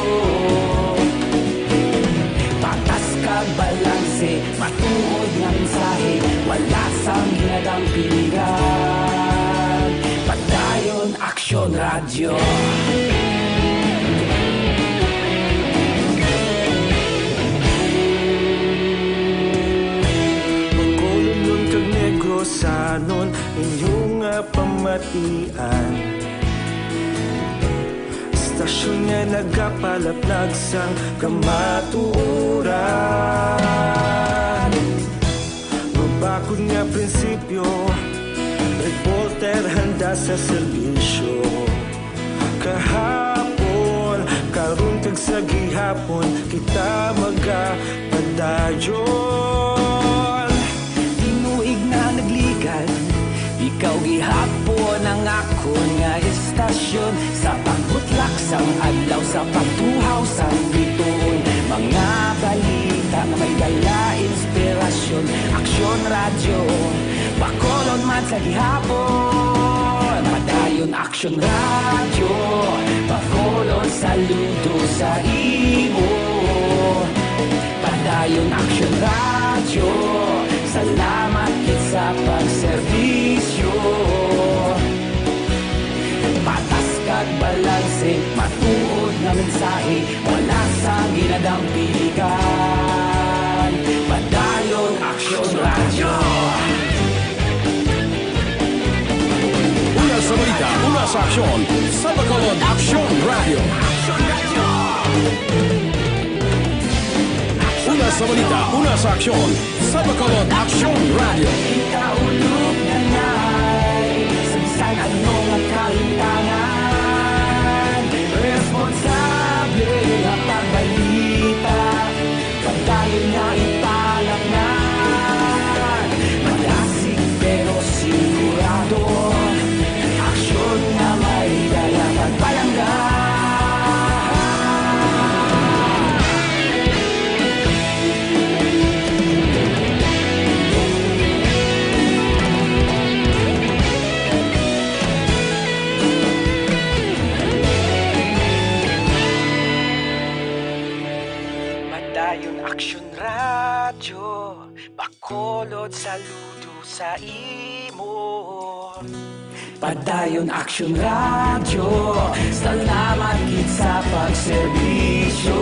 Patas kag balanse, matuod nga mensahe, wala sang ginadampigan. Padayon Aksyon Radyo. Bacolodnon kag Negrosanon, inyo nga pamatian. Istasyon nga nagapalaplag sang kamatuoran. Mabakod nga prinsipyo, reporter handa sa serbisyo. Kahapon, karon kag sa gihapon, kita magapadayon. Tinuig na nagligan, ikaw gihapon ang akon nga istasyon. Sa pagbutlak sang adlaw, sa pagtuhaw sang bituon, mga balita nga may dala inspirasyon. Aksyon Radyo, Bacolod man sa gihapon. Padayon Aksyon Radyo, Bacolod saludo sa imo. Padayon Aksyon Radyo, salamat gid sa pagserbisyo. Patas kag balanse, matuod nga mensahe, wala sang ginadampigan. Padayon Aksyon Radyo. Una sa balita, una sa aksyon, sa Bacolod Aksyon Radyo. Una Sa balita, una sa aksyon, sa Bacolod Aksyon Radio. Padayon Aksyon Radyo, Bacolod, saludo sa imo. Padayon Aksyon Radyo, salamat gid sa pagserbisyo.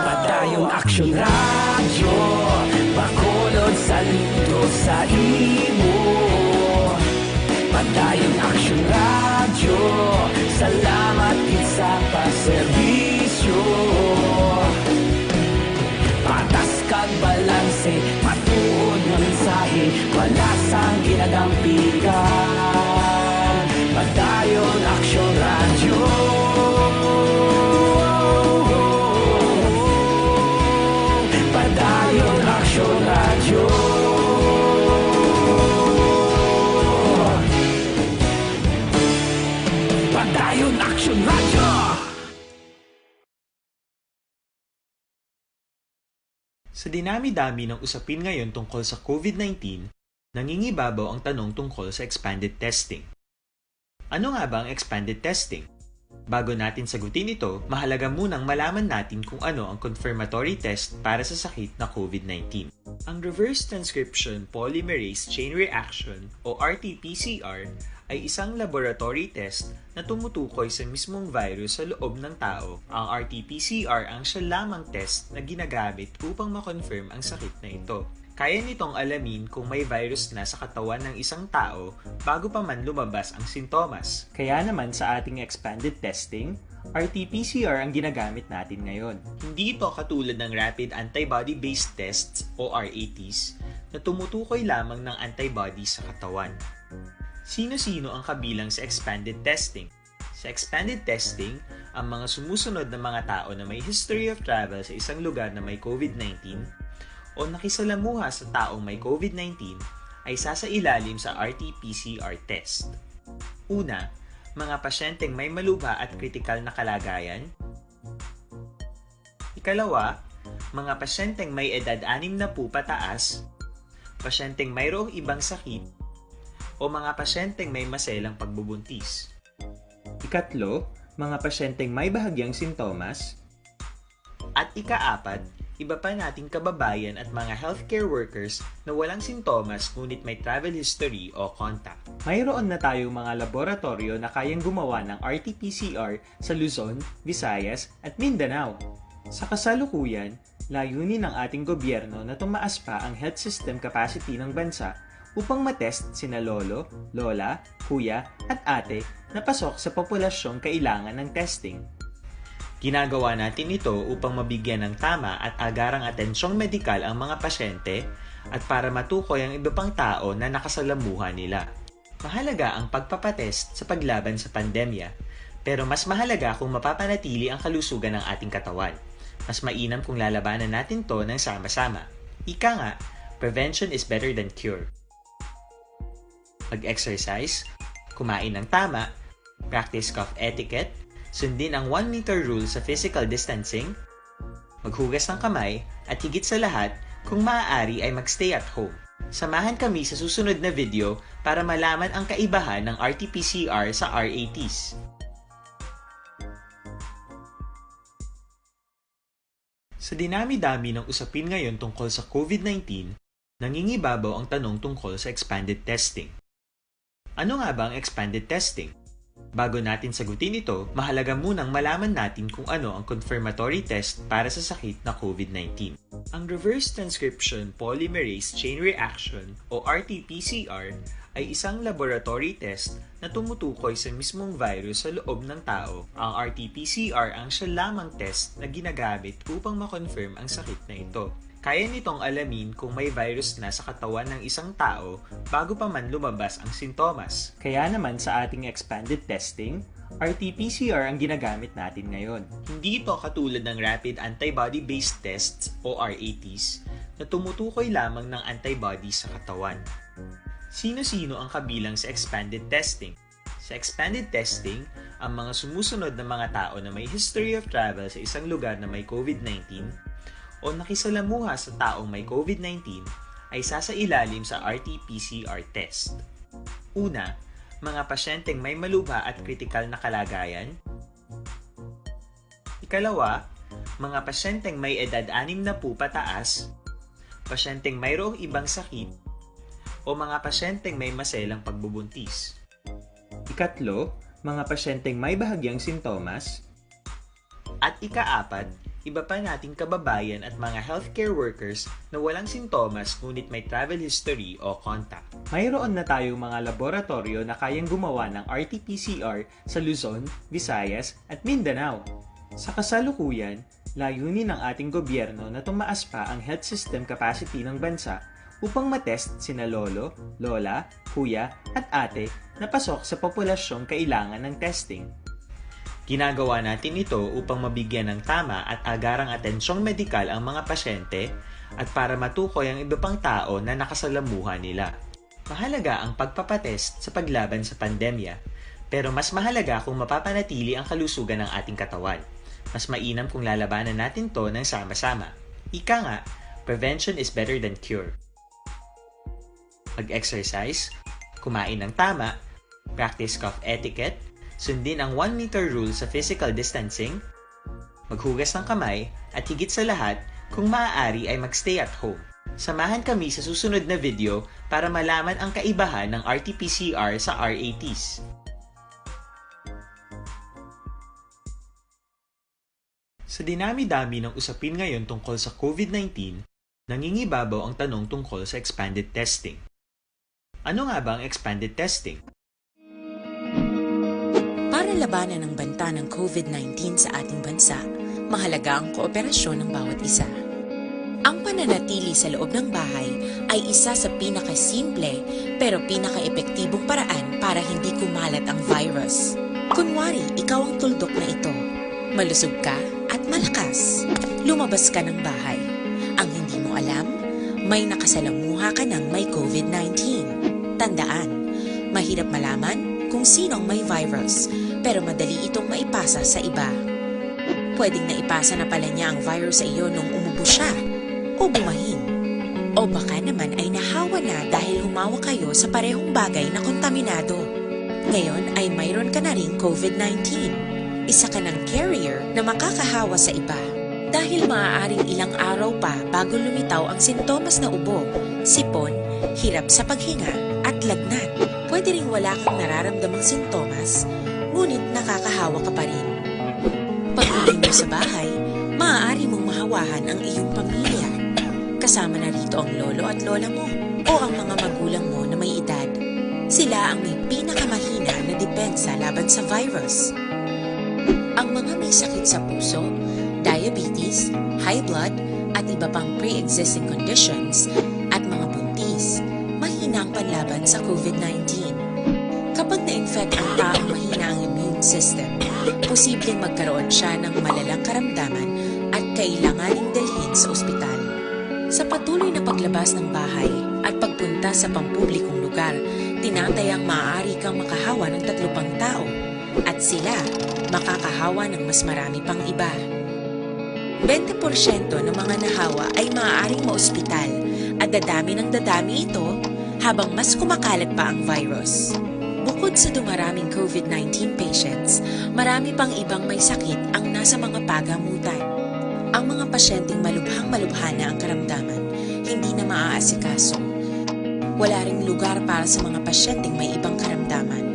Padayon Aksyon Radyo, Bacolod, saludo sa imo. Padayon Aksyon Radyo, salamat gid sa pagserbisyo. Patas kag balanse, matuod nga mensahe, wala sang ginadampigan. Padayon Aksyon Radyo. Padayon Aksyon Radyo. Padayon Aksyon Radyo. Sa dinami-dami ng usapin ngayon tungkol sa COVID nineteen, nangingibabaw ang tanong tungkol sa expanded testing. Ano nga ba ang expanded testing? Bago natin sagutin ito, mahalaga munang malaman natin kung ano ang confirmatory test para sa sakit na COVID nineteen. Ang reverse transcription polymerase chain reaction o R T P C R ay isang laboratory test na tumutukoy sa mismong virus sa loob ng tao. Ang R T P C R ang siya lamang test na ginagamit upang ma-confirm ang sakit na ito. Kaya nitong alamin kung may virus na sa katawan ng isang tao bago pa man lumabas ang sintomas. Kaya naman sa ating expanded testing, R T P C R ang ginagamit natin ngayon. Hindi ito katulad ng rapid antibody-based tests o R A Ts na tumutukoy lamang ng antibody sa katawan. Sino-sino ang kabilang sa expanded testing? Sa expanded testing, ang mga sumusunod na mga tao na may history of travel sa isang lugar na may COVID nineteen o nakisalamuha sa taong may COVID nineteen ay sasailalim sa R T P C R test. Una, mga pasyenteng may malubha at kritikal na kalagayan. Ikalawa, mga pasyenteng may edad anim na po pataas, pasyenteng mayroong ibang sakit, o mga pasyenteng may maselang pagbubuntis. Ikatlo, mga pasyenteng may bahagyang sintomas. At ikaapat, iba pa nating kababayan at mga healthcare workers na walang sintomas ngunit may travel history o contact. Mayroon na tayong mga laboratoryo na kayang gumawa ng R T P C R sa Luzon, Visayas, at Mindanao. Sa kasalukuyan, layunin ng ating gobyerno na tumaas pa ang health system capacity ng bansa upang matest sina lolo, lola, kuya, at ate na pasok sa populasyong kailangan ng testing. Ginagawa natin ito upang mabigyan ng tama at agarang atensyong medikal ang mga pasyente at para matukoy ang iba pang tao na nakasalamuha nila. Mahalaga ang pagpapatest sa paglaban sa pandemya, pero mas mahalaga kung mapapanatili ang kalusugan ng ating katawan. Mas mainam kung lalabanan natin 'to ng sama-sama. Ika nga, prevention is better than cure. Mag-exercise, kumain ng tama, practice cough etiquette, sundin ang one meter rule sa physical distancing, maghugas ng kamay, at higit sa lahat, kung maaari ay mag-stay at home. Samahan kami sa susunod na video para malaman ang kaibahan ng R T P C R sa R A Ts. Sa dinami-dami ng usapin ngayon tungkol sa COVID nineteen, nangingibabaw ang tanong tungkol sa expanded testing. Ano nga ba ang expanded testing? Bago natin sagutin ito, mahalaga munang malaman natin kung ano ang confirmatory test para sa sakit na COVID nineteen. Ang reverse transcription polymerase chain reaction o R T P C R ay isang laboratory test na tumutukoy sa mismong virus sa loob ng tao. Ang R T P C R ang siya lamang test na ginagamit upang ma-confirm ang sakit na ito. Kaya nitong alamin kung may virus na sa katawan ng isang tao bago pa man lumabas ang sintomas. Kaya naman sa ating expanded testing, R T P C R ang ginagamit natin ngayon. Hindi ito katulad ng rapid antibody-based tests o R A Ts na tumutukoy lamang ng antibody sa katawan. Sino-sino ang kabilang sa expanded testing? Sa expanded testing, ang mga sumusunod na mga tao na may history of travel sa isang lugar na may COVID nineteen o nakisalamuha sa taong may COVID nineteen ay sasailalim sa R T P C R test. Una, mga pasyenteng may malubha at kritikal na kalagayan. Ikalawa, mga pasyenteng may edad anim na po pataas, pasyenteng mayroong ibang sakit, o mga pasyenteng may maselang pagbubuntis. Ikatlo, mga pasyenteng may bahagyang sintomas. At ikaapat, iba pa nating kababayan at mga healthcare workers na walang sintomas ngunit may travel history o contact. Mayroon na tayong mga laboratoryo na kayang gumawa ng R T P C R sa Luzon, Visayas, at Mindanao. Sa kasalukuyan, layunin ng ating gobyerno na tumaas pa ang health system capacity ng bansa upang matest sina lolo, lola, kuya, at ate na pasok sa populasyong kailangan ng testing. Ginagawa natin ito upang mabigyan ng tama at agarang atensyong medikal ang mga pasyente at para matukoy ang iba pang tao na nakasalamuha nila. Mahalaga ang pagpapatest sa paglaban sa pandemya, pero mas mahalaga kung mapapanatili ang kalusugan ng ating katawan. Mas mainam kung lalabanan natin to ng sama-sama. Ika nga, prevention is better than cure. Mag-exercise, kumain ng tama, practice cough etiquette, sundin ang one meter rule sa physical distancing, maghugas ng kamay, at higit sa lahat, kung maaari ay mag-stay at home. Samahan kami sa susunod na video para malaman ang kaibahan ng R T P C R sa R A Ts. Sa dinami-dami ng usapin ngayon tungkol sa COVID nineteen, nangingibabaw ang tanong tungkol sa expanded testing. Ano nga ba ang expanded testing? Para labanan ang banta ng COVID nineteen sa ating bansa, mahalaga ang kooperasyon ng bawat isa. Ang pananatili sa loob ng bahay ay isa sa pinakasimple pero pinakaepektibong paraan para hindi kumalat ang virus. Kunwari, ikaw ang tuldok na ito. Malusog ka at malakas. Lumabas ka ng bahay. Ang hindi mo alam, may nakasalamuha ka ng may COVID nineteen. Tandaan, mahirap malaman kung sino ang may virus, pero madali itong maipasa sa iba. Pwedeng naipasa na pala niya ang virus sa iyo nung umubo siya o bumahin. O baka naman ay nahawa na dahil humawa kayo sa parehong bagay na kontaminado. Ngayon ay mayroon ka na ring COVID nineteen. Isa ka ng carrier na makakahawa sa iba. Dahil maaaring ilang araw pa bago lumitaw ang sintomas na ubo, sipon, hirap sa paghinga, at lagnat. Pwede ring wala kang nararamdamang sintomas, ngunit nakakahawa ka pa rin. Pag-uwi mo sa bahay, maaari mong mahawahan ang iyong pamilya. Kasama na rito ang lolo at lola mo o ang mga magulang mo na may edad. Sila ang may pinakamahina na depensa laban sa virus. Ang mga may sakit sa puso, diabetes, high blood, at iba pang pre-existing conditions, at mga buntis, mahina ang panlaban sa COVID nineteen. Kapag na-infect ang taong mahina ang immune system, posibleng magkaroon siya ng malalang karamdaman at kailanganing dalhin sa ospital. Sa patuloy na paglabas ng bahay at pagpunta sa pampublikong lugar, tinatayang maaari kang makahawa ng tatlo pang tao at sila makakahawa ng mas marami pang iba. Bente porsyento ng mga nahawa ay maaaring maospital at dadami ng dadami ito habang mas kumakalat pa ang virus. Bukod sa dumaraming COVID nineteen patients, marami pang ibang may sakit ang nasa mga pagamutan. Ang mga pasyenteng malubhang malubha na ang karamdaman, hindi na maaasikaso. Wala ring lugar para sa mga pasyenteng may ibang karamdaman.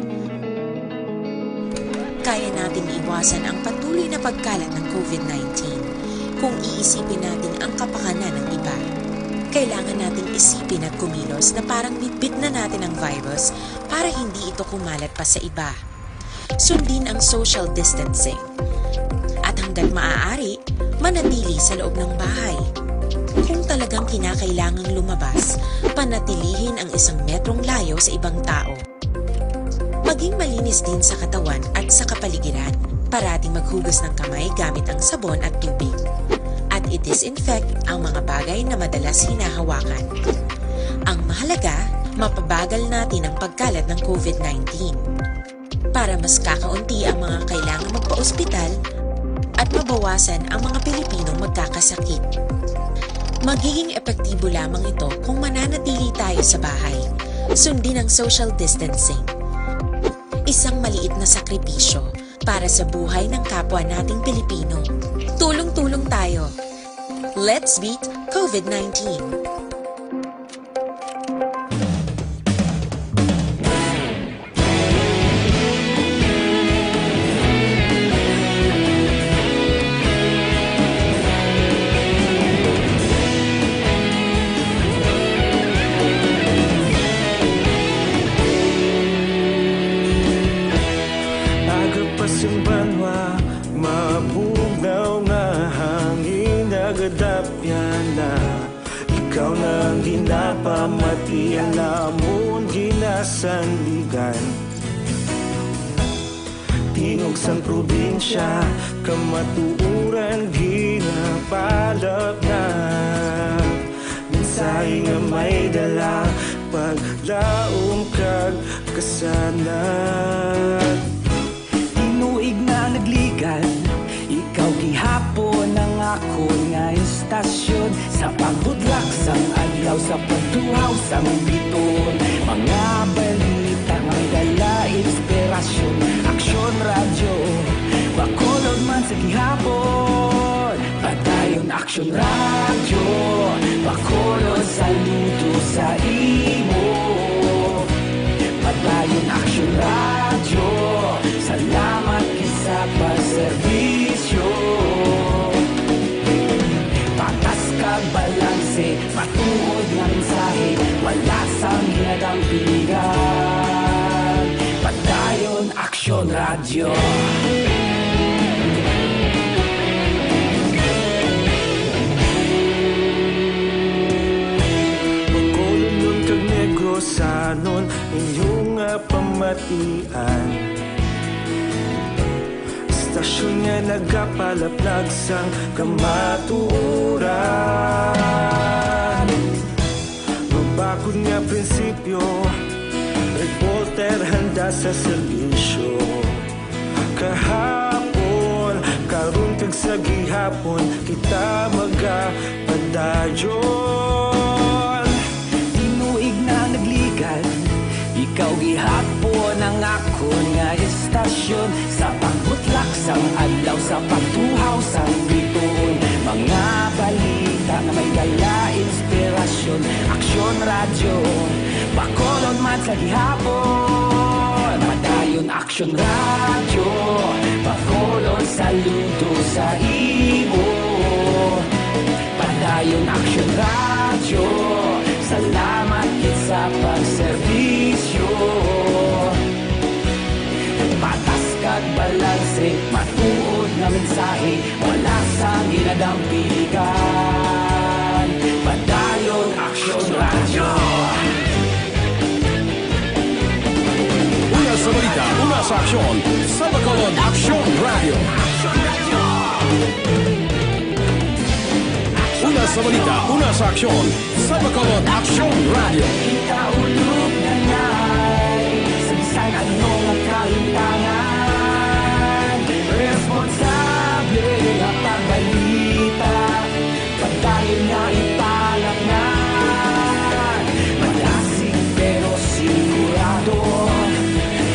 Kaya nating iwasan ang patuloy na pagkalat ng COVID nineteen kung iisipin natin ang kapakanan ng iba. Kailangan nating isipin at kumilos na parang bitbit na natin ang virus para hindi ito kumalat pa sa iba. Sundin ang social distancing. At hanggat maaari, manatili sa loob ng bahay. Kung talagang kinakailangang lumabas, panatilihin ang isang metrong layo sa ibang tao. Maging malinis din sa katawan at sa kapaligiran. Parating maghugas ng kamay gamit ang sabon at tubig. At i-disinfect ang mga bagay na madalas hinahawakan. Ang mahalaga, mapabagal natin ang pagkalat ng covid nineteen. Para mas kakaunti ang mga kailangang magpa-ospital at mabawasan ang mga Pilipinong magkakasakit. Magiging epektibo lamang ito kung mananatili tayo sa bahay. Sundin ang social distancing. Isang maliit na sakripisyo para sa buhay ng kapwa nating Pilipino. Tulong-tulong tayo. Let's beat covid nineteen. Aga pa sing banwa, mabugnaw nga hangin, nagadapyan na. Ikaw na ang ginapamatian namon, ginasandigan. Tingog sang probinsya, kamatuoran ginapalapnag. Mensahe nga may dala, paglaom kag kasanag. Tinuig na nagligan, ikaw gihapon ang akon nga istasyon. Sa pagbudlak sang adlaw, sa pagtuhaw sang biton, mga balita nga may dala inspirasyon. Aksyon Radyo, Bacolod man sa gihapon. Padayon Aksyon Radyo, Bacolod, saludo sa imo. Padayon Aksyon Radyo, salamat gid sa pagserbisyo. Patas kag balanse, matuod nga mensahe, wala sang ginadampigan. Padayon Aksyon Radyo. Bacolodnon kag Negrosanon, inyo nga pamatian. Istasyon nga nagapalaplag sang kamatuoran. Mabakod nga prinsipyo, reporter handa sa serbisyo. Kahapon, karon kag sa gihapon, kita magapadayon. Tinuig na nagligan, ikaw gihapon ang akon nga istasyon. Sa pagbutlak sang adlaw, sa pagtuhaw sang bituon, mga balita nga may dala inspirasyon. Aksyon Radyo, Bacolod man sa gihapon. Padayon Aksyon Radyo, Bacolod, saludo sa imo. Padayon Aksyon Radyo, salamat gid sa pagserbisyo. Patas kag balanse, matuod nga mensahe, wala sang ginadampigan. Padayon Aksyon Radyo. Una sa balita, una sa aksyon, sa Bacolod Aksyon Radyo. Una sa balita, una sa aksyon, sa Bacolod Aksyon Radyo. Kita ulog na ngay, sa bisan ano nga kalimtangan, responsable nga pagbalita. Padayon nga ipalapngan, madasig pero sigurado,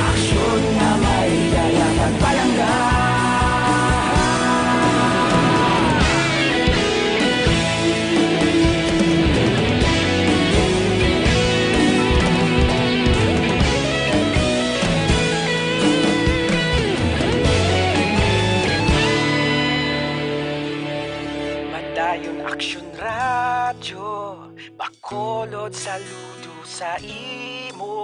aksyon nga may dala kag palangga. Radyo Bacolod, saludo sa imo.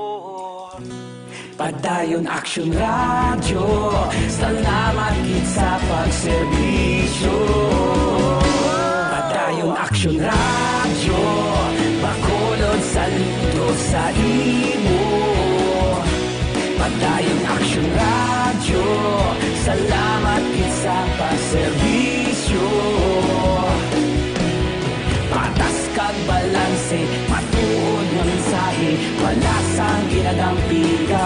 Padayon Aksyon Radyo, salamat gid sa pagserbisyo. Padayon Aksyon Radyo, Bacolod, saludo sa imo. Padayon Aksyon Radyo, salamat gid sa pagserbisyo. Patas kag balanse, matuod nga mensahe, wala sang ginadampigan.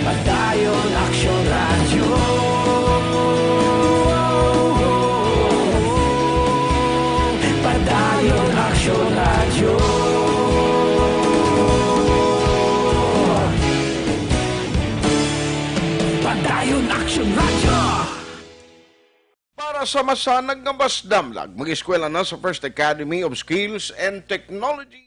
Padayon Aksyon Radyo. Padayon Aksyon Radyo. Padayon Aksyon Radyo. Para sa masanag nga mas damlag, mag-eskwela na sa First Academy of Skills and Technology.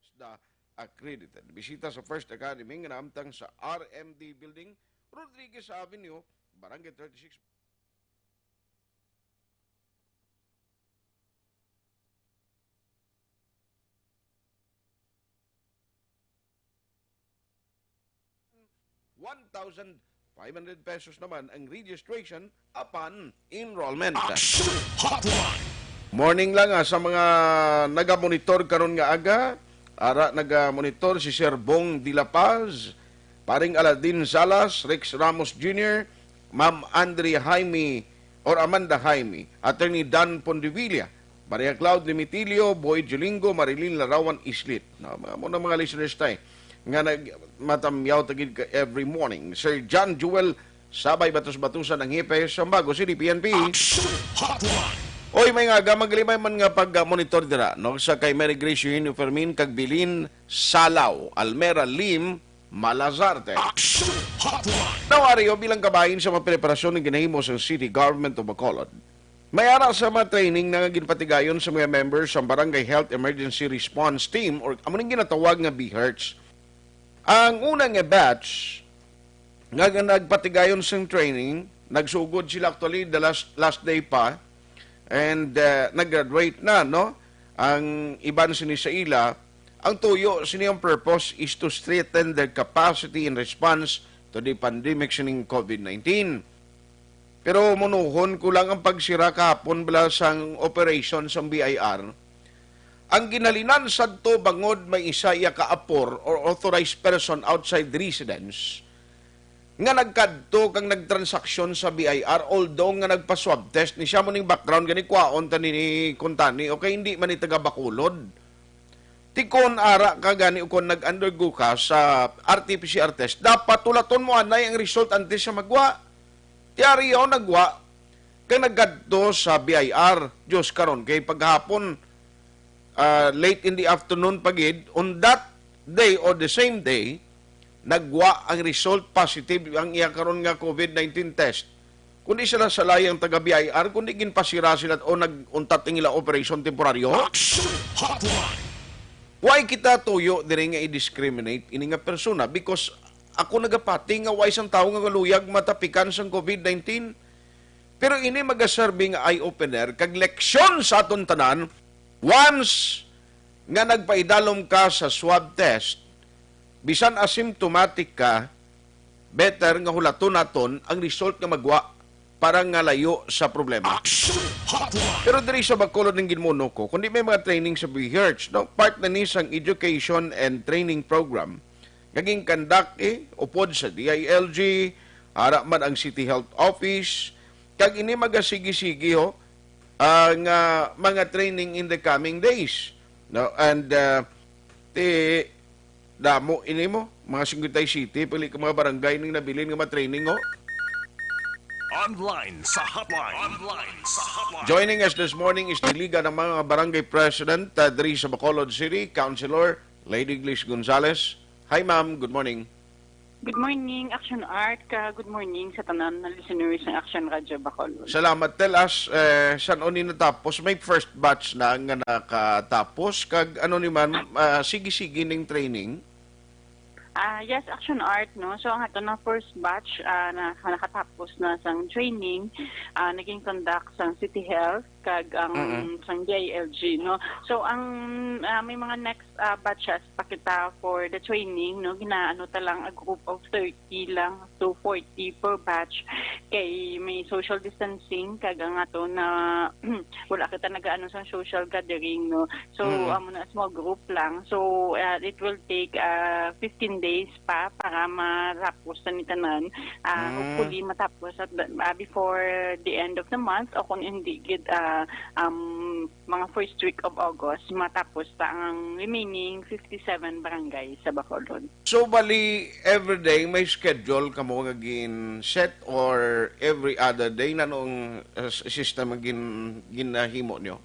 Isda accredited. Bisita sa First Academy nga naamtang sa R M D Building, Rodriguez Avenue, Barangay thirty-six. One thousand five hundred pesos naman ang registration apan enrollment. Action Hotline. Morning lang, ah, sa mga nagamonitor karon nga aga. Ara, nagamonitor si Sir Bong de la Paz, Paring Aladin Salas, Rex Ramos Junior, Ma'am Andre Jaime or Amanda Jaime, Attorney Dan Pondevilla, Maria Cloud Limitilio, Boy Julingo, Marilyn Larawan Islit. No, mga, mo na mga listeners tay nga nag-, matamyaw ta gid ka every morning. Sir John Jewel Sabay, batos-batusan ang hepe sa Bago City P N P. Action Hotline. Oy, may nga aga, magalimay man nga pag-monitor dira, no, sa kay Mary Grace Eugenio Fermin kag Bilin Salaw, Almera Lim Malazarte. Action Hotline. Nawari, o, bilang kabahin sa mga preparasyon nga ginahimo sa City Government of Bacolod, may ara sa mga training na nga ginpatigayon sa mga members sa Barangay Health Emergency Response Team or amo ning ginatawag nga B hertz. Ang una nga batch nga, nga nagpatigayon sing training, nagsugod sila actually the last, last day pa, and, uh, nag-graduate na, no? Ang iban sini sa ila, ang tuyo sini ang purpose is to strengthen their capacity in response to the pandemic sining COVID nineteen. Pero munuhon ko lang ang pagsira kahapon bala sang operation sang B I R. Ang ginhalinan sadto bangod may isa iya ka apor or authorized person outside residence nga nagkadto kag nagtransaksyon sa B I R, although nga nagpa-swab test ni siya. Mo ning background gani, kwaon ta ni kuntani, okay, hindi man ni taga Bacolod. Ti kon ara ka gani o kon nag-undergo ka sa R T P C R test, dapat tulaton mo anay ang result antes sa magwa. Ti ari yaw nagwa kag nagkadto sa B I R. Diyos, karon kay paghapon, ah, late in the afternoon pa gid, on that day or the same day, nagwa ang result positive ang iya karon nga COVID nineteen test. Kundi sila salay ang taga B I R, kundi ginpasira sila o nag-untat ang ila operasyon temporaryo. Action Hotline. Why kita tuyo diri nga i-discriminate ini nga persona? Because ako nagapati nga why sang tawo nga luyag matapikan sang COVID nineteen. Pero ini magaserbi nga eye-opener kag leksyon sa aton tanan. Once nga nagpaidalom ka sa swab test, bisan asymptomatic ka, better nga hulaton naton ang result nga magwa para nga layo sa problema. Action Hotline. Pero diri sa Bacolod ang ginmuno ko, kundi may mga training sa B hertz, no? Part na ni sang education and training program nga ginkandak, eh, upod sa D I L G, ara man ang City Health Office, kag ini magasigi-sigi, ho, ah, nga mga training in the coming days, no? And, ah, ti, damo ini mo, mga singkwenta y siyete, pili ka mga barangay ning nabilin nga matraining, ho. Online sa hotline. Online sa hotline. Joining us this morning is the Liga ng mga Barangay President, uh, diri sa Bacolod City, Councilor Lady Glis Gonzales. Hi, ma'am. Good morning. Good morning, Action Art, ka good morning sa tanan na listeners ng Action Radio Bacolod. Salamat. Tell us, eh, san-o ni natapos? May first batch na nga nakatapos? Kag ano ni, ma'am, ah, sige-sige ning training? Ah, yes, Action Art, no? So, ang ato na first batch, ah, na, nakatapos na sang training, ah, naging conduct sang City Health, kag ang Mm-mm. sang D I L G, no? So, ang, ah, may mga next, ah, batches pa kita for the training, no? Ginaano ta lang a group of thirty lang to forty per batch. Kay may social distancing, kag ang ato na wala kita nagaano sa social gathering, no? So, Mm. amo na, small group lang. So, uh, it will take, uh, fifteen days pa para matapos na ni tanan. Uh, Mm. Hopefully, matapos at, uh, before the end of the month, o kung hindi gid, uh, um, mga first week of August, matapos ta ang remaining fifty-seven barangay sa Bacolod. So, bali, every day may schedule kamo nga gin-set, or every other day? Nanong, uh, s-, system ang gin-, ginahimo nyo?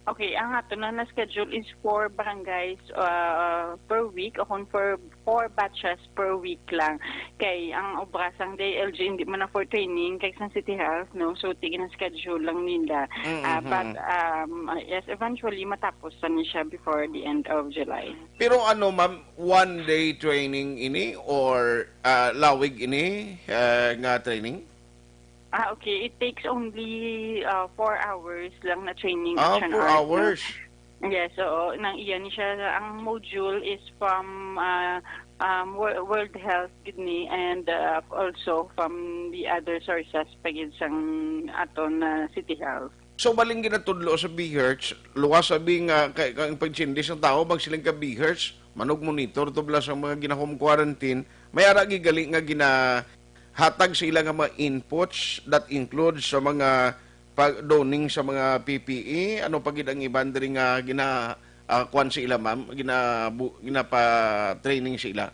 Okay, ang ato na na-schedule is four barangays, uh, per week, o kung for four batches per week lang. Kay ang obra sang D I L G hindi man na for training, kay sang City Health, no? So, ti-, gina-schedule lang nila. Mm, Ah, but, mhm. um, uh, yes, eventually, matapos na ni siya before the end of July. Pero ano, ma'am, one day training ini or, ah, lawig ini, ah, nga training? Ah, okay. It takes only, uh, four hours lang na training, Ah, Action four Art, no? Hours. Yes, oo. Nang iya ni siya, ang module is from, uh, um, Wo-, World Health gid ni, and, uh, also from the other sources pa gid sang aton, uh, City Health. So, baling ginatudlo sa B H, luwas abi nga kay, kay ang pag-Chinese ang tao, magsiling ka B H, manug-monitor to bala sa mga gina-home quarantine, may ara gid gali nga gina-, hatag sa ila nga mga inputs that includes sa mga pag-, donning sa mga P P E, ano pa gid ang iban diri nga gina-, ah, kuwan sa ila, ma'am, gina-, bu-, ginapa-training sa ila?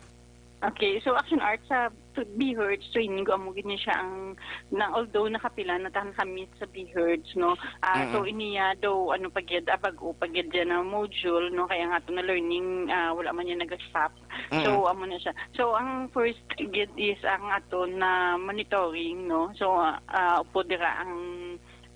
Okay, so Action Art sa t-, B H training ko, amo gid ni siya ang, na, although nakapila na tahan kami sa B H, no? Ah, so Mm-mm. iniya daw, ano pa gid, ah, bag-o pa gid yan na module, no? Kaya nga to na learning, ah, wala man yan nag-stop. So, Mm-mm. amo na siya. So, ang first gid is ang ato na monitoring, no? So, ah, ah, upod dira ang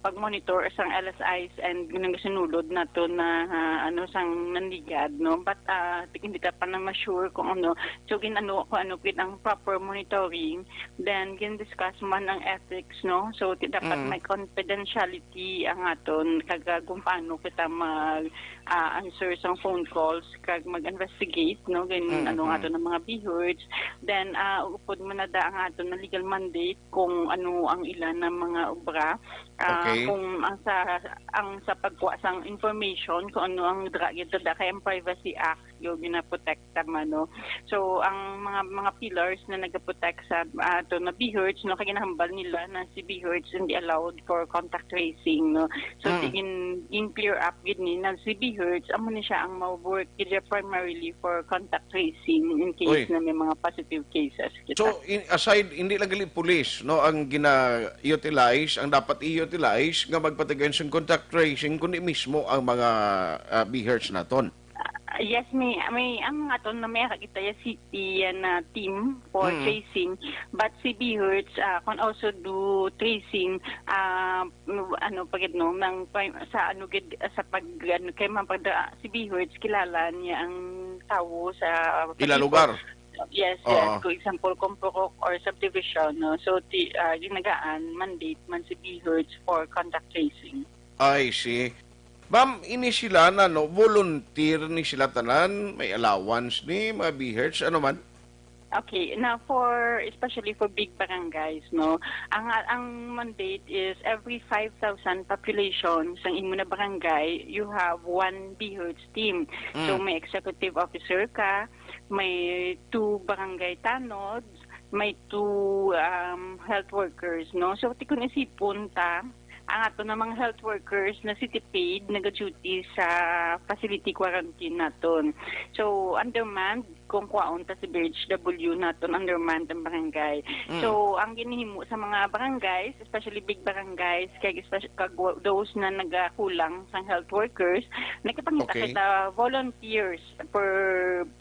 pag-monitor sang L S Is and nang sinulod nato na, ah, ano, sang nanligad, no? But, ah, hindi ta pa na ma-sure kung ano. So, gin-ano, kung ano gid ang proper monitoring. Then, gin-discuss man ang ethics, no? So, ti-, dapat Mm. may confidentiality ang aton, kag, ah, kung paano kita mag, ah, answer sang phone calls, kag mag-investigate, no? Gin-, Mm, ano, mm. aton ang mga B H. Then, ah, upod man na da ang aton na legal mandate kung ano ang ilan na mga obra. Ah, Okay. kung ang sa, ang sa pagkuha sang information, kung ano ang dra-, gid da kay ang Privacy Act, yung ginaprotekta man, no? So, ang mga, mga pillars na nagaprotect sa, ah, ato na B H, no, kay ginahambal nila na si B H hindi allowed for contact tracing, no? So, Mm. gin-, gin-clear up gid ni na si B H, amo ni siya ang ma-work gid siya primarily for contact tracing in case Uy. na may mga positive cases kita. So, in, aside, hindi lang gali pulis, no, ang gina-utilize, ang dapat i-utilize nga magpatigayon sa contact tracing, kundi mismo ang mga, ah, B H naton. Ah, yes, may, may, ang aton na may kita ya city yan na team for Mm. tracing, but si B H, ah, can also do tracing, ah, ano, pagid, no, nang pa-, sa ano gid, sa pag, ano, kay man pag, ah, si B H kilala niya ang tawo sa Ila particular lugar. Yes, Oo. yes. For example, Compurok or subdivision, no? So, ti-, ah, ginagaan, mandate man si B H for contact tracing. I see. Ma'am, ini sila na, no, volunteer ni sila tanan, may allowance ni, mga B H, ano man? Okay, now for, especially for big barangays, no, ang, ang mandate is every five thousand population sa imo na barangay, you have one B H team. So, Mm. may executive officer ka, may two barangay tanods, may two, um, health workers, no? So, ti kun isipon ta, ang aton na mga health workers na city paid nagaduty sa facility quarantine naton. So, undermanned kung kwaon ta si B H W naton, undermanned ang barangay. Mm. So, ang ginhimo sa mga barangays, especially big barangays, kag especially kag wa-, those na nagakulang sang health workers, nagapangita Okay. kita volunteers for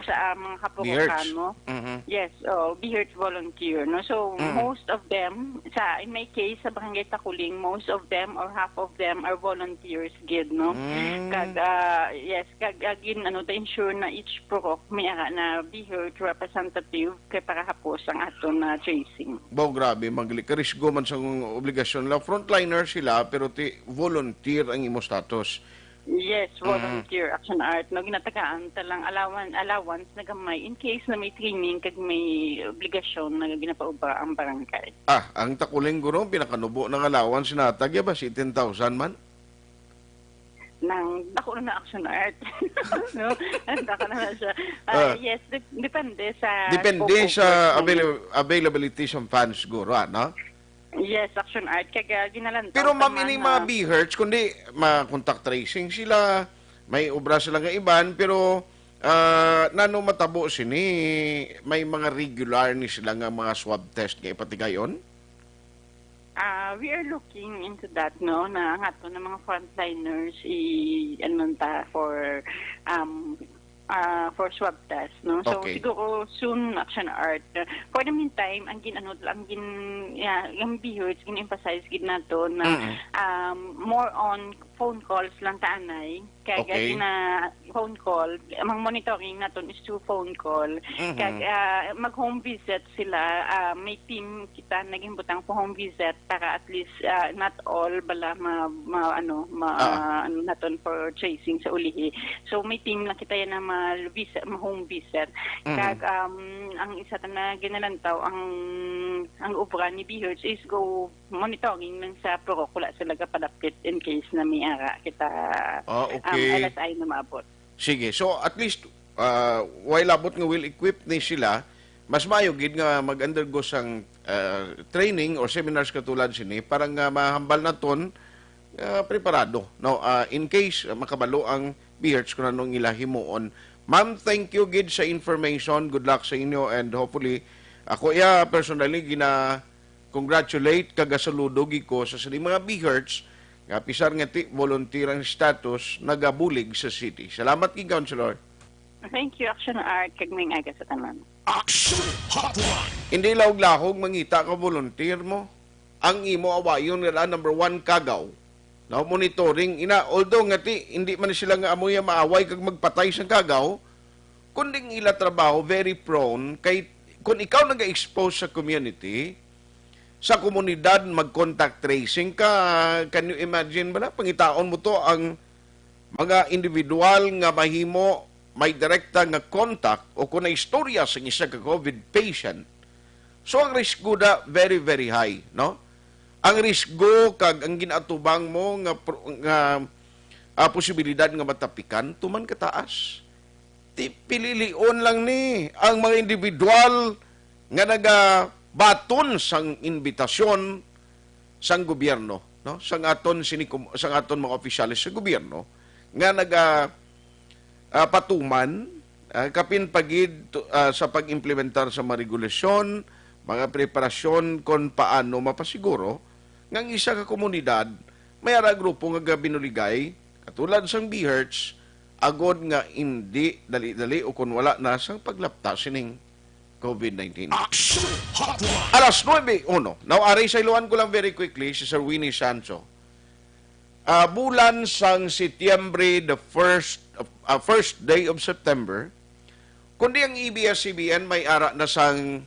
sa, ah, mga B H. kapurukan, no? Mhm. Yes, oh, B H volunteer, no? So, Mm. most of them, sa, in my case, sa Barangay Takuling, most of them or half of them are volunteers gid, no? Mm. Kag, ah, yes, kag, ah, gin, ano, to ensure na each purok may ara na B H representative kay para hapos ang aton na tracing. Baw, grabe, magli-, karisgo man sa obligasyon nila. Frontliner sila, pero ti volunteer ang imo status. Yes, Mm. volunteer, Action Art. No, ginatagaan ta lang allowance, allowance na gamay in case na may training kag may obligasyon na ginapaubra ang barangay. Ah, ang Takuling guro, pinakanubo ng allowance na tagya ba, seventeen thousand man? Nang dako na na Action Art. No? Ang dako na na siya. Ah, Ah. yes, dep-, depende sa Depende scope of sa work avail-, availability sa funds, guro, ano? Yes, Action Art. Kaya ginalantaw Pero, sa ma'am, ining mga mga B H, kundi ma-contact tracing sila, may obra sila nga iban, pero, ah, nano matabo sini, may mga regular ni sila nga mga swab test nga ipatigayon? Ah, we are looking into that, no, na ang aton na mga frontliners, i-, ano ta, for, um, ah, for swab test, no? So, Okay. siguro soon, Action Art. For the meantime, ang gin-, ano, ang gin-, yeah, yung B H, gin-emphasize gid nato na, Mm. um, more on phone calls lang ta anay. Kag Okay. gina-, phone call, ang monitoring naton is through phone call. Mhm. Kag, ah, mag-home visit sila, ah, may team kita naging butang for home visit para at least, ah, not all bala ma, ma, ano, ma, Ah. ano naton for tracing sa ulihi. So, may team na kita yan na ma-, visit, ma-home visit. Mhm. Kag, um, ang isa ta na ginalantaw, ang, ang obra ni B H is go monitoring lang sa purok, wala sila gapadapit in case na may ara kita, Ah, um, okay. L S I na maabot. Sige. So, at least, ah, while labot nga well-equipped ni sila, mas maayo gid nga mag-undergo sang, ah, training or seminars katulad sini para nga mahambal naton, ah, preparado, no? Ah, in case, ah, makabalo ang B H kung anong ila himuon. Ma'am, thank you gid sa information. Good luck sa inyo and hopefully, ako iya personally gina-congratulate kag gasaludo gid ko sa sining mga B H nga, pisar nga ti volunteer ang status, nagabulig sa city. Salamat gid, Councilor. Thank you, Action Art, kag maayong aga sa tanan. Action Hotline. Hindi lahog-lahog mangita ka volunteer mo. Ang imo awayon nga number one, kagaw. Now, monitoring ina, although nga ti, hindi man sila nga amo ya maaway kag magpatay sang kagaw, kundi ang ila trabaho very prone kay kung ikaw naga-expose sa community, sa komunidad, mag-contact tracing ka, can you imagine bala? Pangitaon mo to ang mga individual nga mahimo may direkta nga contact o kung naistorya sa isa ka COVID patient. So, ang risgo na very, very high, no? Ang risgo kag ang ginatubang mo nga pro-, nga, ah, posibilidad nga matapikan, tuman kataas. Ti-, pililion lang ni ang mga individual nga nagabaton sang imbitasyon sang gobyerno, no? Sang aton sinikum-, sang aton mga opisyales sa gobyerno nga naga, ah, patuman, ah, kapin pa gid tu-, ah, sa pag-implementar sa mga regulasyon, mga preparasyon kon paano mapasiguro nga ang isa ka komunidad may ara grupo nga gabinuligay, katulad sang B H, agod nga indi dali-dali o kon wala na sang paglapta sining COVID nineteen. Action Hotline. Alas nuebe uno. Now, aray, sayloan ko lang very quickly si Sir Winnie Sancho. Ah, bulan sang Setyembre, the first, ah, first day of September, kundi ang A B S C B N may ara na sang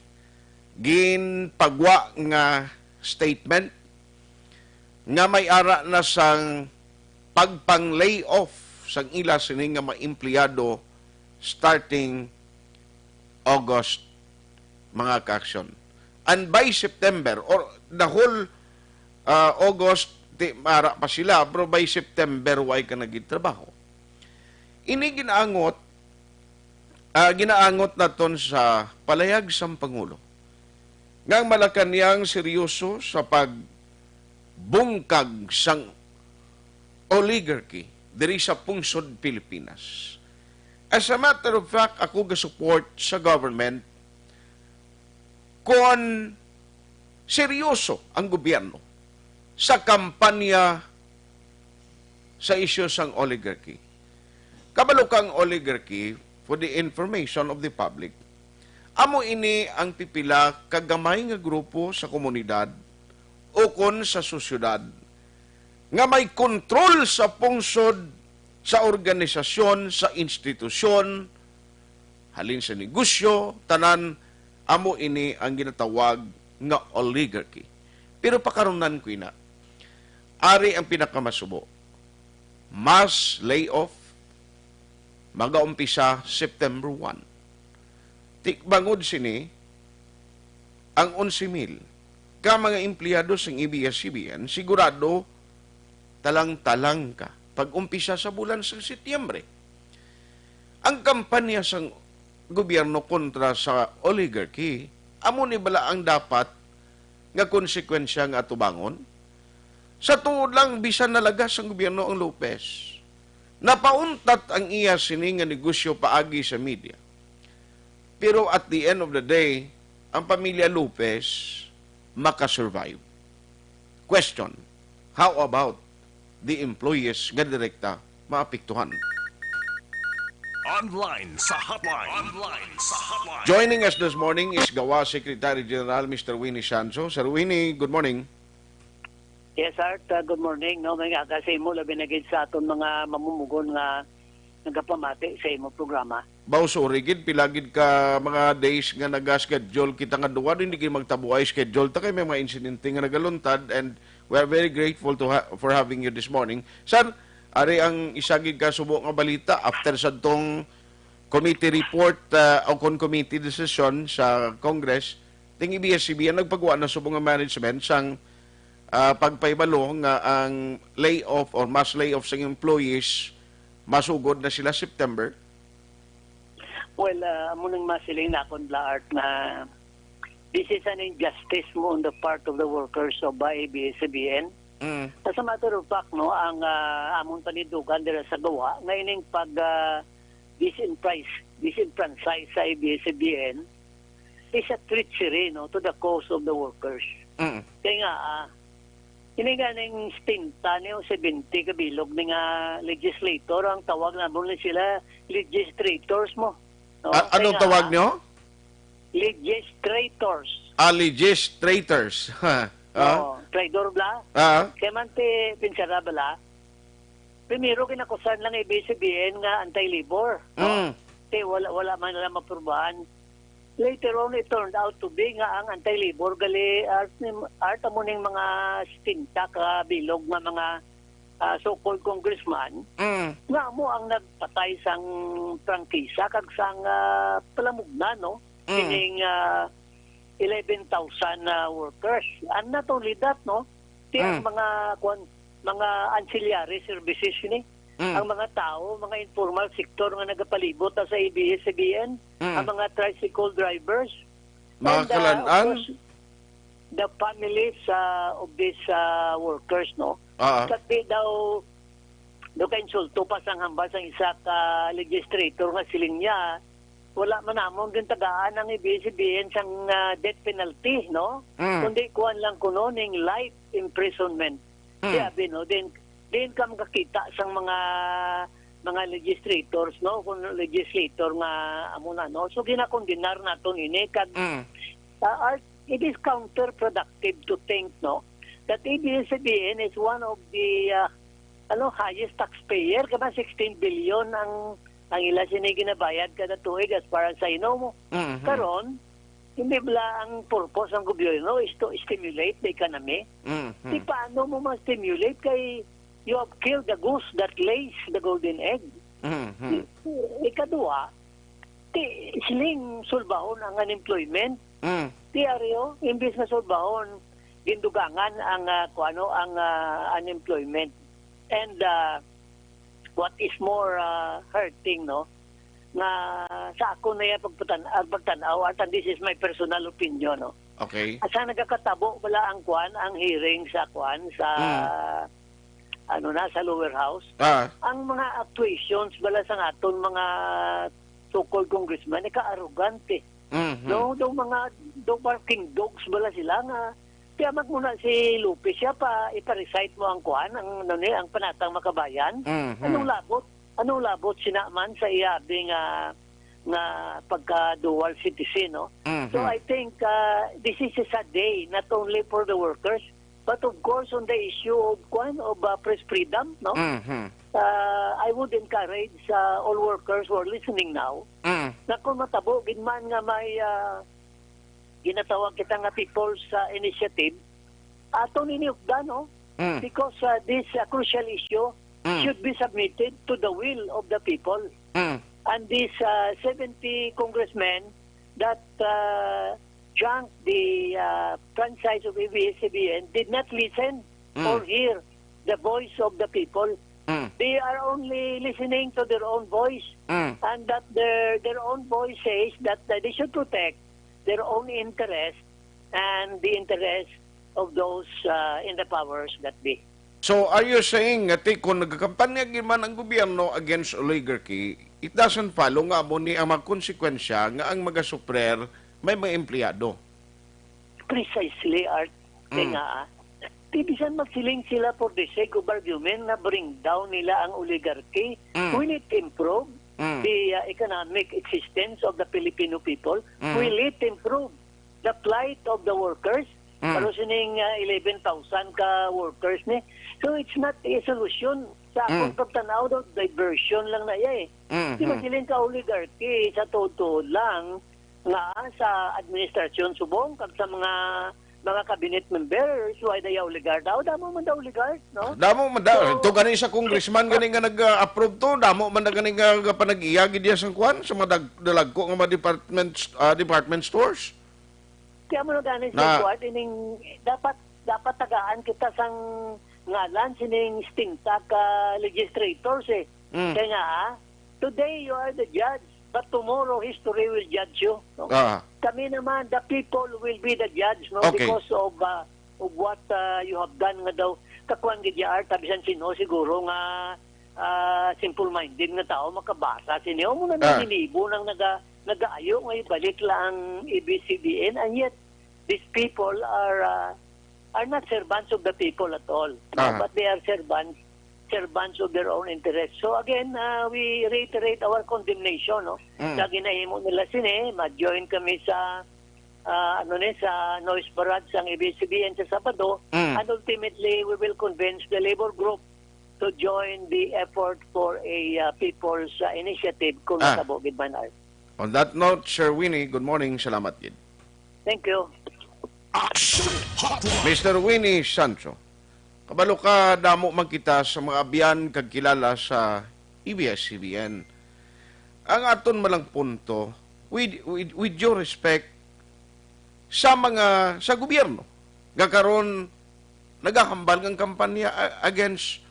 ginpagwa nga statement nga may ara na sang pagpang-layoff sang ila sini nga mga empleyado starting August, mga ka-aksyon. And by September, or the whole, ah, August, ti, mara pa sila, pero by September, way ka nagtrabaho. Ini ginaangot, ah, ginaangot naton sa palayag sang Pangulo nga ang Malacañang seryoso sa pag bungkag sang oligarchy diri sa pungsod Pilipinas. As a matter of fact, ako ga-support sa government kon seryoso ang gobyerno sa kampanya sa isyu sang oligarchy. Kabalo ka, ang oligarchy, for the information of the public, amo ini ang pipila ka gamay nga grupo sa komunidad o kon sa sosyedad nga may kontrol sa pungsod, sa organisasyon, sa institusyon, halin sa negosyo, tanan. Amo ini ang ginatawag nga oligarchy. Pero pakarunan ko ina, ari ang pinakamasubo. Mass layoff magaumpisa September one. Tikbangod sini, ang onse mil ka mga empleyado sang A B S-C B N sigurado talang-talang ka pag-umpisa sa bulan sa Setyembre. Ang kampanya sang gobyerno kontra sa oligarchy, amo ni bala ang dapat nga konsekwensya nga atubangon? Sa tuod lang, bisan nalagas ang gobyerno ang Lopez, napauntat ang iya sini nga negosyo paagi sa media. Pero at the end of the day, ang pamilya Lopez makasurvive. Question, how about the employees nga direkta maapektuhan? Online sa hotline. Online sa hotline. Joining us this morning is GAWAS Secretary General Mister Winnie Sancho. Sir Winnie, good morning. Yes, Art. Uh, good morning. No, may aga sa imo, labi na gid sa aton mga mamumugon nga nagapamati sa imo programa. Baw, sorry gid, pila gid ka mga days nga naga-schedule kita nga duwa, hindi gid magtabuay schedule ta kay may mga insidente nga nagaluntad, and we are very grateful to ha- for having you this morning. Sir, ari ang isa gid ka subo nga balita after sa tong committee report, ah, o kon committee decision sa Congress, ting A B S-C B N nagpagwa na subong nga management sang, ah, pagpahibalo nga ang layoff or mass layoff sang employees masugod na sila September. Well, ah, amo nang masiling nakon, Bla Art, na this is an injustice mo on the part of the workers of A B S-C B N. Mm. As a matter of fact, no, ang, ah, amon panindugan dira sa GAWA nga ining pag, ah, disenfranchise, disenfranchise sa A B S-C B N is a treachery, no, to the cause of the workers. Mm. Kaya nga, ah, ini nga ning setenta ni o seventy ka bilog ni nga legislator, ang tawag namon ni sila legistrators mo. No? A- Kaya anong nga, tawag ah, nyo? Legistrators. Ah, legistrators. Ha? Ah? Oo, traidor bla. Ah? Kaya man ti pinsara bla, primero ginakusan lang A B S-C B N nga anti-labor. No? Mm. Ti wala, wala man nila maprubahan. Later on, it turned out to be nga ang anti-labor gali, art, art amo ning mga setenta ka bilog nga mga, ah, so-called congressman, mm, nga amo ang nagpatay sang prangkisa kag sang, ah, palamugna, no? Mm. Kining, ah, eleven thousand, ah, workers. And not only that, no? Ti ang, mm, mga, kwan, mga ancillary services ni. Mm. Ang mga tao, mga informal sector nga nagapalibot na sa A B S-C B N, mm, ang mga tricycle drivers, mga, and, uh, kalan-an, of course, the families, uh, of these, uh, workers, no? Ah. Kag di daw, do ka insulto pa sang hambal sang isa ka legislator nga siling niya, wala man namon gintagaan ang A B S-C B N sang, ah, death penalty, no? Mm. Kundi kuwan lang kuno ning life imprisonment. Mm. Kaya, abi, no, din, din ka makakita sang mga, mga legislators, no? Kung legislator nga amo na, no? So, ginakondenar naton ini kag, mm, ah, art, it is counterproductive to think, no, that A B S-C B N is one of the, ah, ano, highest taxpayer, kaya sixteen billion ang, ang ila sini ginabayad kada tuig as far as I know mo. Mhm. Karon, hindi bala ang purpose ng gobyerno is to stimulate the economy? Mhm. Di paano mo ma-stimulate kay you have killed the goose that lays the golden egg? Mhm. I-, ikadua, ti, siling sulbahon ang unemployment. Mm. Ti, ari, oh, imbis nga sulbahon, gindugangan ang, ah, kuano, ang, ah, unemployment. And, ah, what is more, ah, hurting, no, nga sa ako na yung pagpatan-, ah, pagtan-aw, at this is my personal opinion, no, Okay. Asa nagakatabo bala ang kwan, ang hearing sa kwan, sa, Mm. ano na, sa lower house? Ah, Ang mga actuations bala sa aton mga so-called congressman, ika-arrogante. mhm. No, daw mga, daw barking dogs bala sila nga, kaya magmuna si Lopez siya pa, ipa-recite mo ang kwan, ang, ano ni, ang Panatang Makabayan. Mhm. Anong labot? Anong labot sinaman sa iyabi nga, nga pagka-dual citizen, no? Mhm. So I think uh, this is a sad day, not only for the workers, but of course on the issue of kwan, of uh, press freedom, no? Mhm. Uh, I would encourage uh, all workers who are listening now Mm. na kung matabo gid man nga may uh, ginatawag kita nga people's uh, initiative, ato nini updan, no? Mm. Because uh, this uh, crucial issue Mm. should be submitted to the will of the people. Mm. And these uh, seventy congressmen that uh, drank the uh, franchise of A B S C B N did not listen Mm. or hear the voice of the people. Mm. They are only listening to their own voice, Mm. and that their their own voice says that uh, they should protect their own interest and the interest of those uh, in the powers that be. So, are you saying nga ti kung nagakampanya gid man ang gobyerno against oligarchy, it doesn't follow nga amo ni ang mga konsekwensya nga ang magasuprer may mga empleyado? Precisely, Art. Kaya Mm. nga, ah, di bisan magsiling sila for the sake of argument na bring down nila ang oligarchy, Mm. will it improve Mm. the uh, economic existence of the Filipino people? Mm. Will it improve the plight of the workers? Mm. Pero sining uh, eleven thousand ka workers ni. So it's not a solution. Sa akong Mm. pagtanaw daw, diversion lang na iya eh. Mm. Di ba siling ka oligarchy sa totoo lang nga sa administrasyon subong kag sa mga mga cabinet members, why they oligarch? Daw, damo man daw oligarch, no? Damo man da, So- to gani sa congressman gani nga nag-approve to, damo man da gani nga panag-iya gid iya sang kwan sa mga dag- dalagko nga mga department ah, department stores. Kaya mo na gani Na- sa kuwan, ining dapat dapat tagaan kita sang ngalan sining stinta ka legislators eh. Mm. Kaya nga, ah, today you are the judge, but tomorrow history will judge you. No? Ah. Kami naman, the people will be the judge, no? Okay. Because of uh, of what uh, you have done nga daw. Kakuan gid ya, Art, bisan sino siguro nga uh, simple-minded nga tao makabasa sini. Amo na Ah. naninibo nang naga, nagaayo nga ibalik lang ang A B S C B N, and yet these people are uh, are not servants of the people at all, no? Ah. But they are servants servants of their own interests. So again, uh, we reiterate our condemnation, no? Mm. Sa ginahimo nila sini, ma-join kami sa uh, ano ni sa noise barrage sang A B S C B N sa Sabado, Mm. and ultimately we will convince the labor group to join the effort for a uh, people's uh, initiative kung Ah. natabo gid man, Art. On that note, Sir Winnie, good morning. Salamat gid. Thank you. Action Hotline. Mister Winnie Sancho, kabalo ka, damo man kita sa mga abyan kag kilala sa A B S C B N. Ang aton malang punto, with, with, with due respect sa mga, sa gobyerno, nga karon nagahambal ng kampanya a- against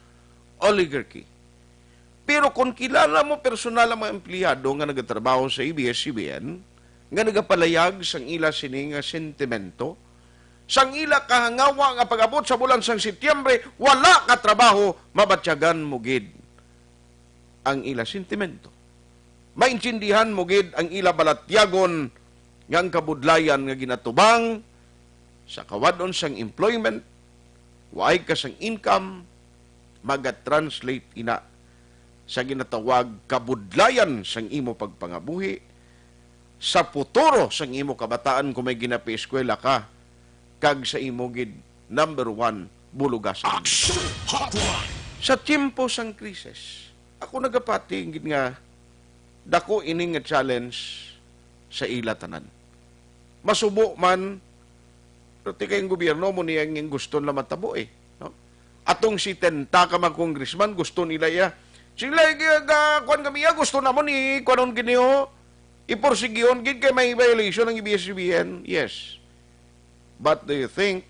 oligarchy. Pero kung kilala mo personal ang mga empleyado nga nagatrabaho sa A B S C B N, nga nagapalayag sang ila sini nga sentimento, sang ila kahangawa nga pag-abot sa bulan sang Setyembre, wala ka trabaho, mabatyagan mo gid ang ila sentimento. Maintindihan mo gid ang ila balatyagon nga ang kabudlayan nga ginatubang sa kawad-on sang employment, waay ka sang income, maga-translate ina sa ginatawag kabudlayan sang imo pagpangabuhi, sa futuro sang imo kabataan kung may ginapieskwela ka, kag sa imo gid number one bulugasan. Action Hotline. Sa tiyempo sang krisis, ako nagapati gid nga dako ini nga challenge sa ila tanan. Masubo man, pero ti kay ang gobyerno mo niya ang gusto nila matabo eh. No? Atong setenta ka mga congressman, gusto nila iya. Sila, ga, ga, kuwan kami iya, gusto namo ni, kuwanon gid niyo, iporsigihon gid kay may violation ang A B S C B N. Yes. But do you think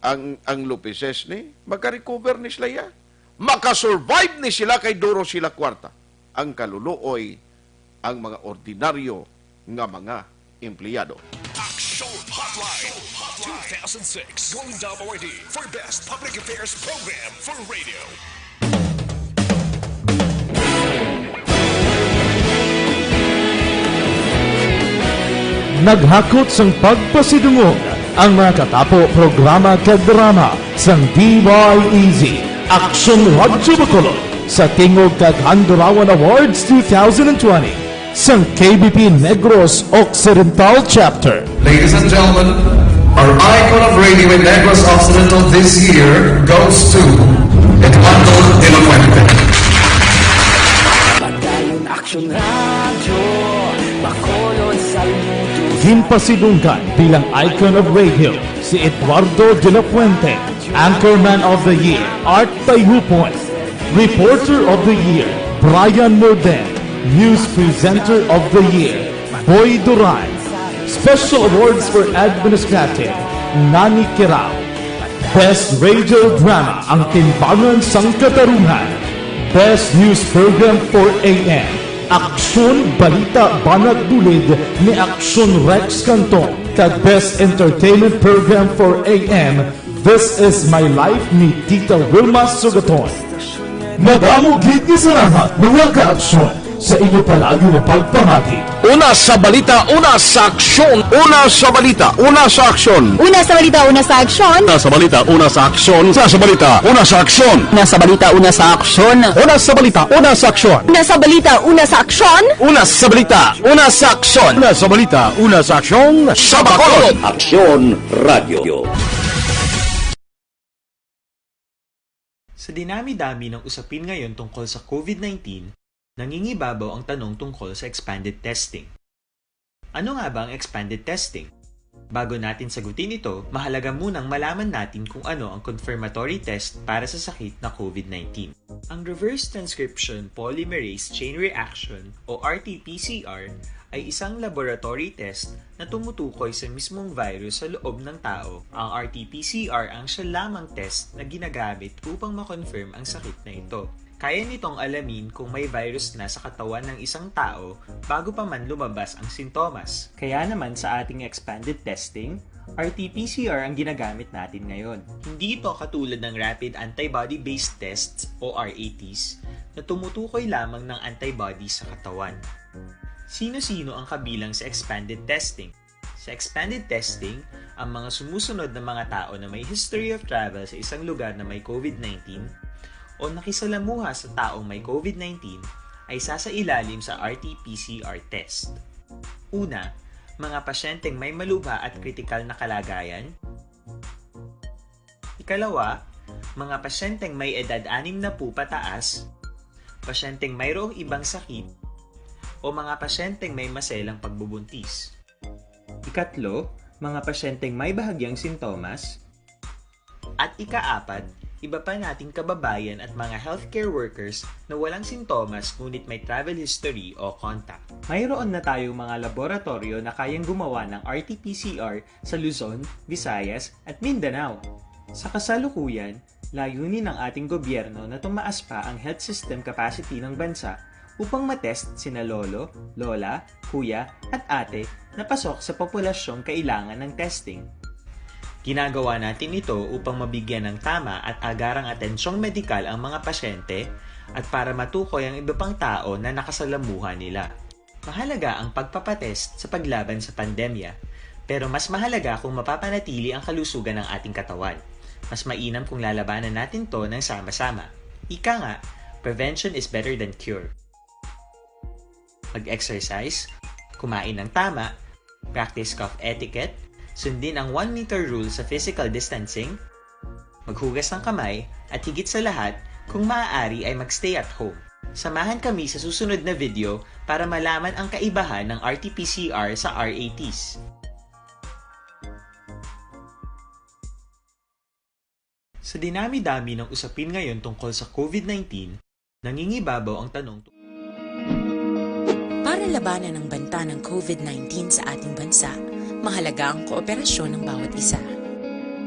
ang, ang Lopezes ni, maka-recover ni sila iya? Maka-survive ni sila kay duro sila kwarta? Ang kaluluoy, ang mga ordinaryo nga mga empleyado. Action Live two thousand six Golden Dome Awardee for Best Public Affairs Program for Radio. Naghakot sang pagpasidungog ang mga katapo programa kag drama sang D Y E Z, Aksyon Radyo Bacolod, sa Tingog kag Handurawan Awards two thousand twenty sang K B P Negros Occidental Chapter. Ladies and gentlemen, our icon of radio in Negros Occidental this year goes to Eduardo de la Fuente. Padayon Aksyon Radyo, Bacolod, saludo. Ginpasidunggan bilang icon of radio si Eduardo de la Fuente, Anchorman of the Year, Art Tayupon, Reporter of the Year, Brian Morden, News Presenter of the Year, Boy Duran, Special Awards for Administrative, Nani Kirao, Best Radio Drama, Ang Timbangan sang Katarungan, Best News Program four A M, Aksyon Balita Banat Bulid ni Aksyon Rex Cantong, kag Best Entertainment Program four A M, This Is My Life ni Tita Wilma Sugaton. Madamo gid nga salamat, mga kaaksyon, sa inyo palagi nga pagpamati. Una sa balita, una sa aksyon. Una sa balita, una sa aksyon. Una sa balita, una sa aksyon. Una sa balita, una sa aksyon. Una sa balita, una sa aksyon. Una sa balita, una sa aksyon. Una sa balita, una sa aksyon. Una sa balita, una sa aksyon. Una sa balita, una sa aksyon. Una sa balita, una sa aksyon. Sa Bacolod. Aksyon Radio. Sa dinami-dami ng usapin ngayon tungkol sa COVID nineteen, nangingibabaw ang tanong tungkol sa expanded testing. Ano nga ba ang expanded testing? Bago natin sagutin ito, mahalaga munang malaman natin kung ano ang confirmatory test para sa sakit na COVID nineteen. Ang reverse transcription polymerase chain reaction o R T P C R ay isang laboratory test na tumutukoy sa mismong virus sa loob ng tao. Ang R T P C R ang siya lamang test na ginagamit upang ma-confirm ang sakit na ito. Kaya nitong alamin kung may virus na sa katawan ng isang tao bago pa man lumabas ang sintomas. Kaya naman sa ating expanded testing, R T P C R ang ginagamit natin ngayon. Hindi ito katulad ng rapid antibody-based tests o R A Ts na tumutukoy lamang ng antibody sa katawan. Sino-sino ang kabilang sa expanded testing? Sa expanded testing, ang mga sumusunod na mga tao na may history of travel sa isang lugar na may COVID nineteen o nakisalamuha sa taong may COVID nineteen ay sasailalim sa R T P C R test. Una, mga pasyenteng may malubha at kritikal na kalagayan. Ikalawa, mga pasyenteng may edad anim na po pataas, pasyenteng mayroong ibang sakit, o mga pasyenteng may maselang pagbubuntis. Ikatlo, mga pasyenteng may bahagyang sintomas. At ikaapat, iba pa nating kababayan at mga healthcare workers na walang sintomas ngunit may travel history o contact. Mayroon na tayong mga laboratoryo na kayang gumawa ng R T P C R sa Luzon, Visayas, at Mindanao. Sa kasalukuyan, layunin ng ating gobyerno na tumaas pa ang health system capacity ng bansa upang matest sina lolo, lola, kuya, at ate na pasok sa populasyong kailangan ng testing. Ginagawa natin ito upang mabigyan ng tama at agarang atensyong medikal ang mga pasyente at para matukoy ang iba pang tao na nakasalamuha nila. Mahalaga ang pagpapatest sa paglaban sa pandemya, pero mas mahalaga kung mapapanatili ang kalusugan ng ating katawan. Mas mainam kung lalabanan natin 'to ng sama-sama. Ika nga, prevention is better than cure. Mag-exercise, kumain ng tama, practice cough etiquette, sundin ang one meter rule sa physical distancing, maghugas ng kamay, at higit sa lahat, kung maaari ay mag-stay at home. Samahan kami sa susunod na video para malaman ang kaibahan ng R T P C R sa R A Ts. Sa dinami-dami ng usapin ngayon tungkol sa COVID nineteen, nangingibabaw ang tanong. Para labanan ang banta ng COVID nineteen sa ating bansa, mahalaga ang kooperasyon ng bawat isa.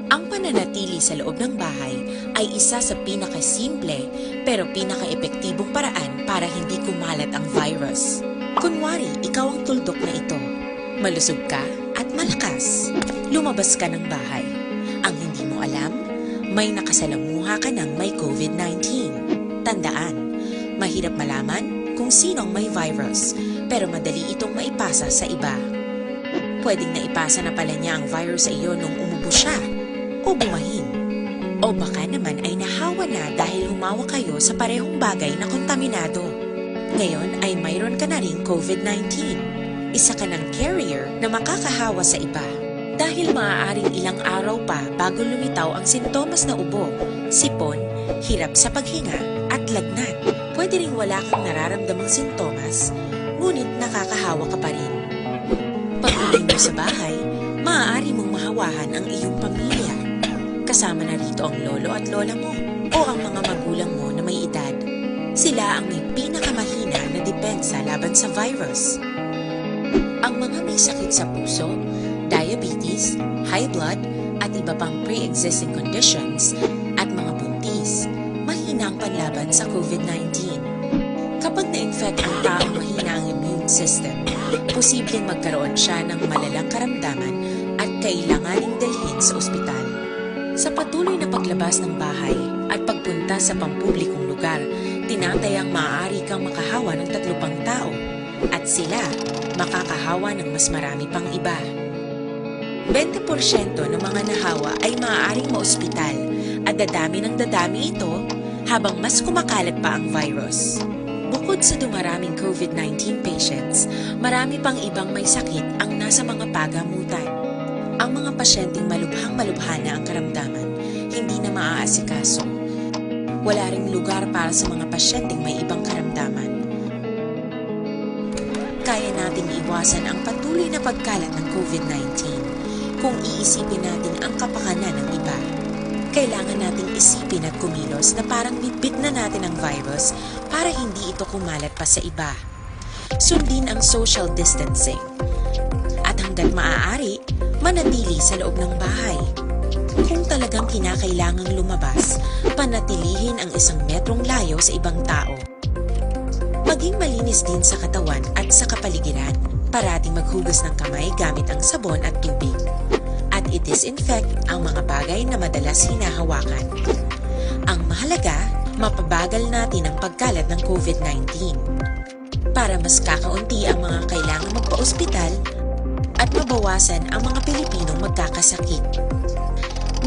Ang pananatili sa loob ng bahay ay isa sa pinakasimple pero pinakaepektibong paraan para hindi kumalat ang virus. Kunwari, ikaw ang tuldok na ito. Malusog ka at Malakas, lumabas ka ng bahay. Ang hindi mo alam, may nakasalamuha ka ng may COVID nineteen. Tandaan, mahirap malaman kung sino ang may virus, pero madali itong maipasa sa iba. Pwedeng naipasa na pala niya ang virus sa iyo nung umubo siya o bumahin. O baka naman ay nahawa na dahil humawa kayo sa parehong bagay na kontaminado. Ngayon ay mayroon ka na ring COVID nineteen. Isa ka ng carrier na makakahawa sa iba. Dahil maaaring ilang araw pa bago lumitaw ang sintomas na ubo, sipon, hirap sa paghinga, at lagnat. Pwede ring wala kang nararamdamang sintomas, ngunit nakakahawa ka pa rin. Pag-uwi mo sa bahay, maaari mong mahawahan ang iyong pamilya. Kasama na rito ang lolo at lola mo o ang mga magulang mo na may edad. Sila ang may pinakamahina na depensa laban sa virus. Ang mga may sakit sa puso, diabetes, high blood, at iba pang pre-existing conditions, at mga buntis, mahina ang panlaban sa COVID nineteen. Kapag na-infect ang taong mahina ang immune system, posibleng magkaroon siya ng malalang karamdaman at kailanganing dalhin sa ospital. Sa patuloy na paglabas ng bahay at pagpunta sa pampublikong lugar, tinatayang maaari kang makahawa ng tatlo pang tao at sila makakahawa ng mas marami pang iba. Bente porsyento ng mga nahawa ay maaaring maospital at dadami ng dadami ito habang mas kumakalat pa ang virus. Bukod sa dumaraming COVID nineteen patients, marami pang ibang may sakit ang nasa mga pagamutan. Ang mga pasyenteng malubhang-malubha na ang karamdaman, hindi na maaasikaso. Wala ring lugar para sa mga pasyenteng may ibang karamdaman. Kaya nating iwasan ang patuloy na pagkalat ng COVID nineteen kung iisipin natin ang kapakanan ng iba. Kailangan nating isipin at kumilos na parang bitbit na natin ang virus para hindi ito kumalat pa sa iba. Sundin ang social distancing. At hanggat maaari, manatili sa loob ng bahay. Kung talagang kinakailangang lumabas, panatilihin ang isang metrong layo sa ibang tao. Maging malinis din sa katawan at sa kapaligiran. Parating maghugas ng kamay gamit ang sabon at tubig. At i-disinfect ang mga bagay na madalas hinahawakan. Ang mahalaga, mapabagal natin ang pagkalat ng COVID nineteen. Para mas kakaunti ang mga kailangang magpa-ospital at mabawasan ang mga Pilipinong magkakasakit.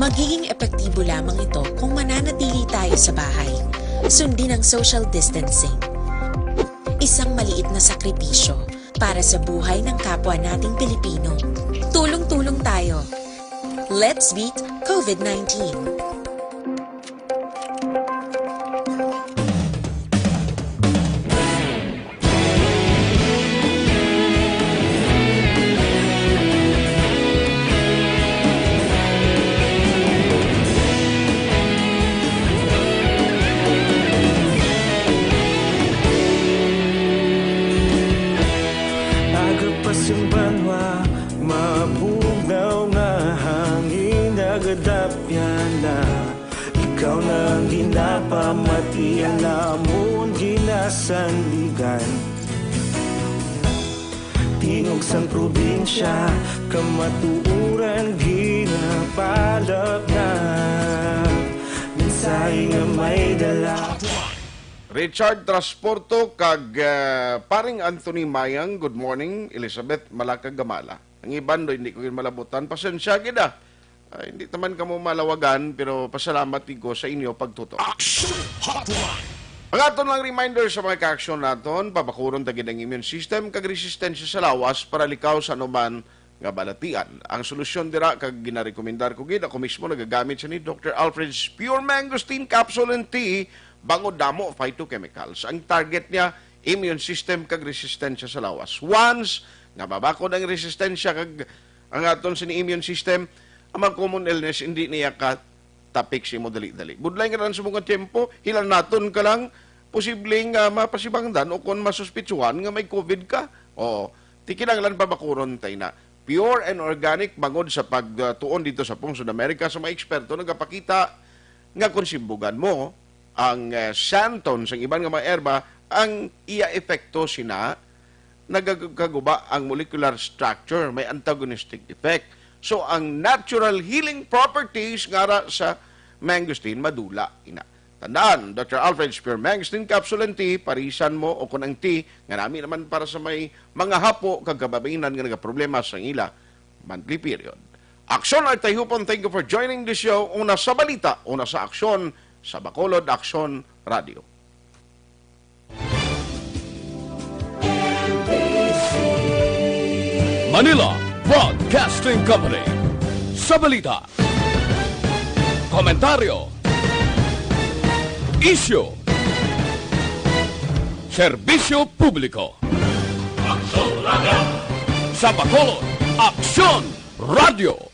Magiging epektibo lamang ito kung mananatili tayo sa bahay. Sundin ang social distancing. Isang maliit na sakripisyo para sa buhay ng kapwa nating Pilipino. Tulong-tulong tayo. Let's beat COVID nineteen. Agapas ang banwa, mabugnaw nga hangin, nagadapyan na. Ikaw na ang ginapamati, ang amon ginasandigan. Tingog sang probinsya, kamatuoran ginapalapnap. Mensahe nga may dala. Richard Transporto kag, ah, paring Anthony Mayang, good morning. Elizabeth Malacag Gamala. Ang iban do, hindi ko gid malabutan. Pasensya gid, ah. Ah, hindi taman kamo malawagan, pero pasalamat gid ko sa inyo pagtutok. Action Hotline. Ang aton lang reminder sa mga ka-aksyon naton, pabakuron ta gid ang immune system kag resistensya sa lawas para likaw sa anuman nga balatian. Ang solusyon dira, kag ginarekomendar ko gid, ako mismo nagagamit sa ni Doctor Alfred's Pure Mangosteen Capsule and Tea, bangod damo phytochemicals. Ang target niya, immune system kag resistensya sa lawas. Once nga mabakod ang resistensya kag ang aton sini immune system, ang mga common illness, hindi niya ka-topic sa imo dali-dali. Budlay nga lang sa mga tiyempo, hilanaton ka lang, posibleng, ah, mapasibangdan o kon masuspitsuhan nga may COVID ka. Oo, ti kinahanglan pabakuron ta ina. Pure and organic, bangod sa pagtuon dito sa Pungsod Amerika sa mga eksperto, nagapakita nga kung simbugan mo ang, eh, santon sang iban nga mga erba, ang iya epekto sina nagakaguba ang molecular structure, may antagonistic effect. So, ang natural healing properties nga ra sa mangosteen madula ina. Tandaan, Doctor Alfred's Pure Mangosteen Capsule and Tea, parisan mo o kung ang tea nga nami naman para sa may mga hapo kag kababain-an nga nagaproblema sa ila monthly period. Aksyon Artayhupon, thank you for joining the show. Una sa balita, una sa aksyon, sa Bacolod Aksyon Radio. Manila Broadcasting Company. Sa balita, komentaryo, isyu, serbisyo publiko. Aksyon Radio. Sa Bacolod, Aksyon Radio.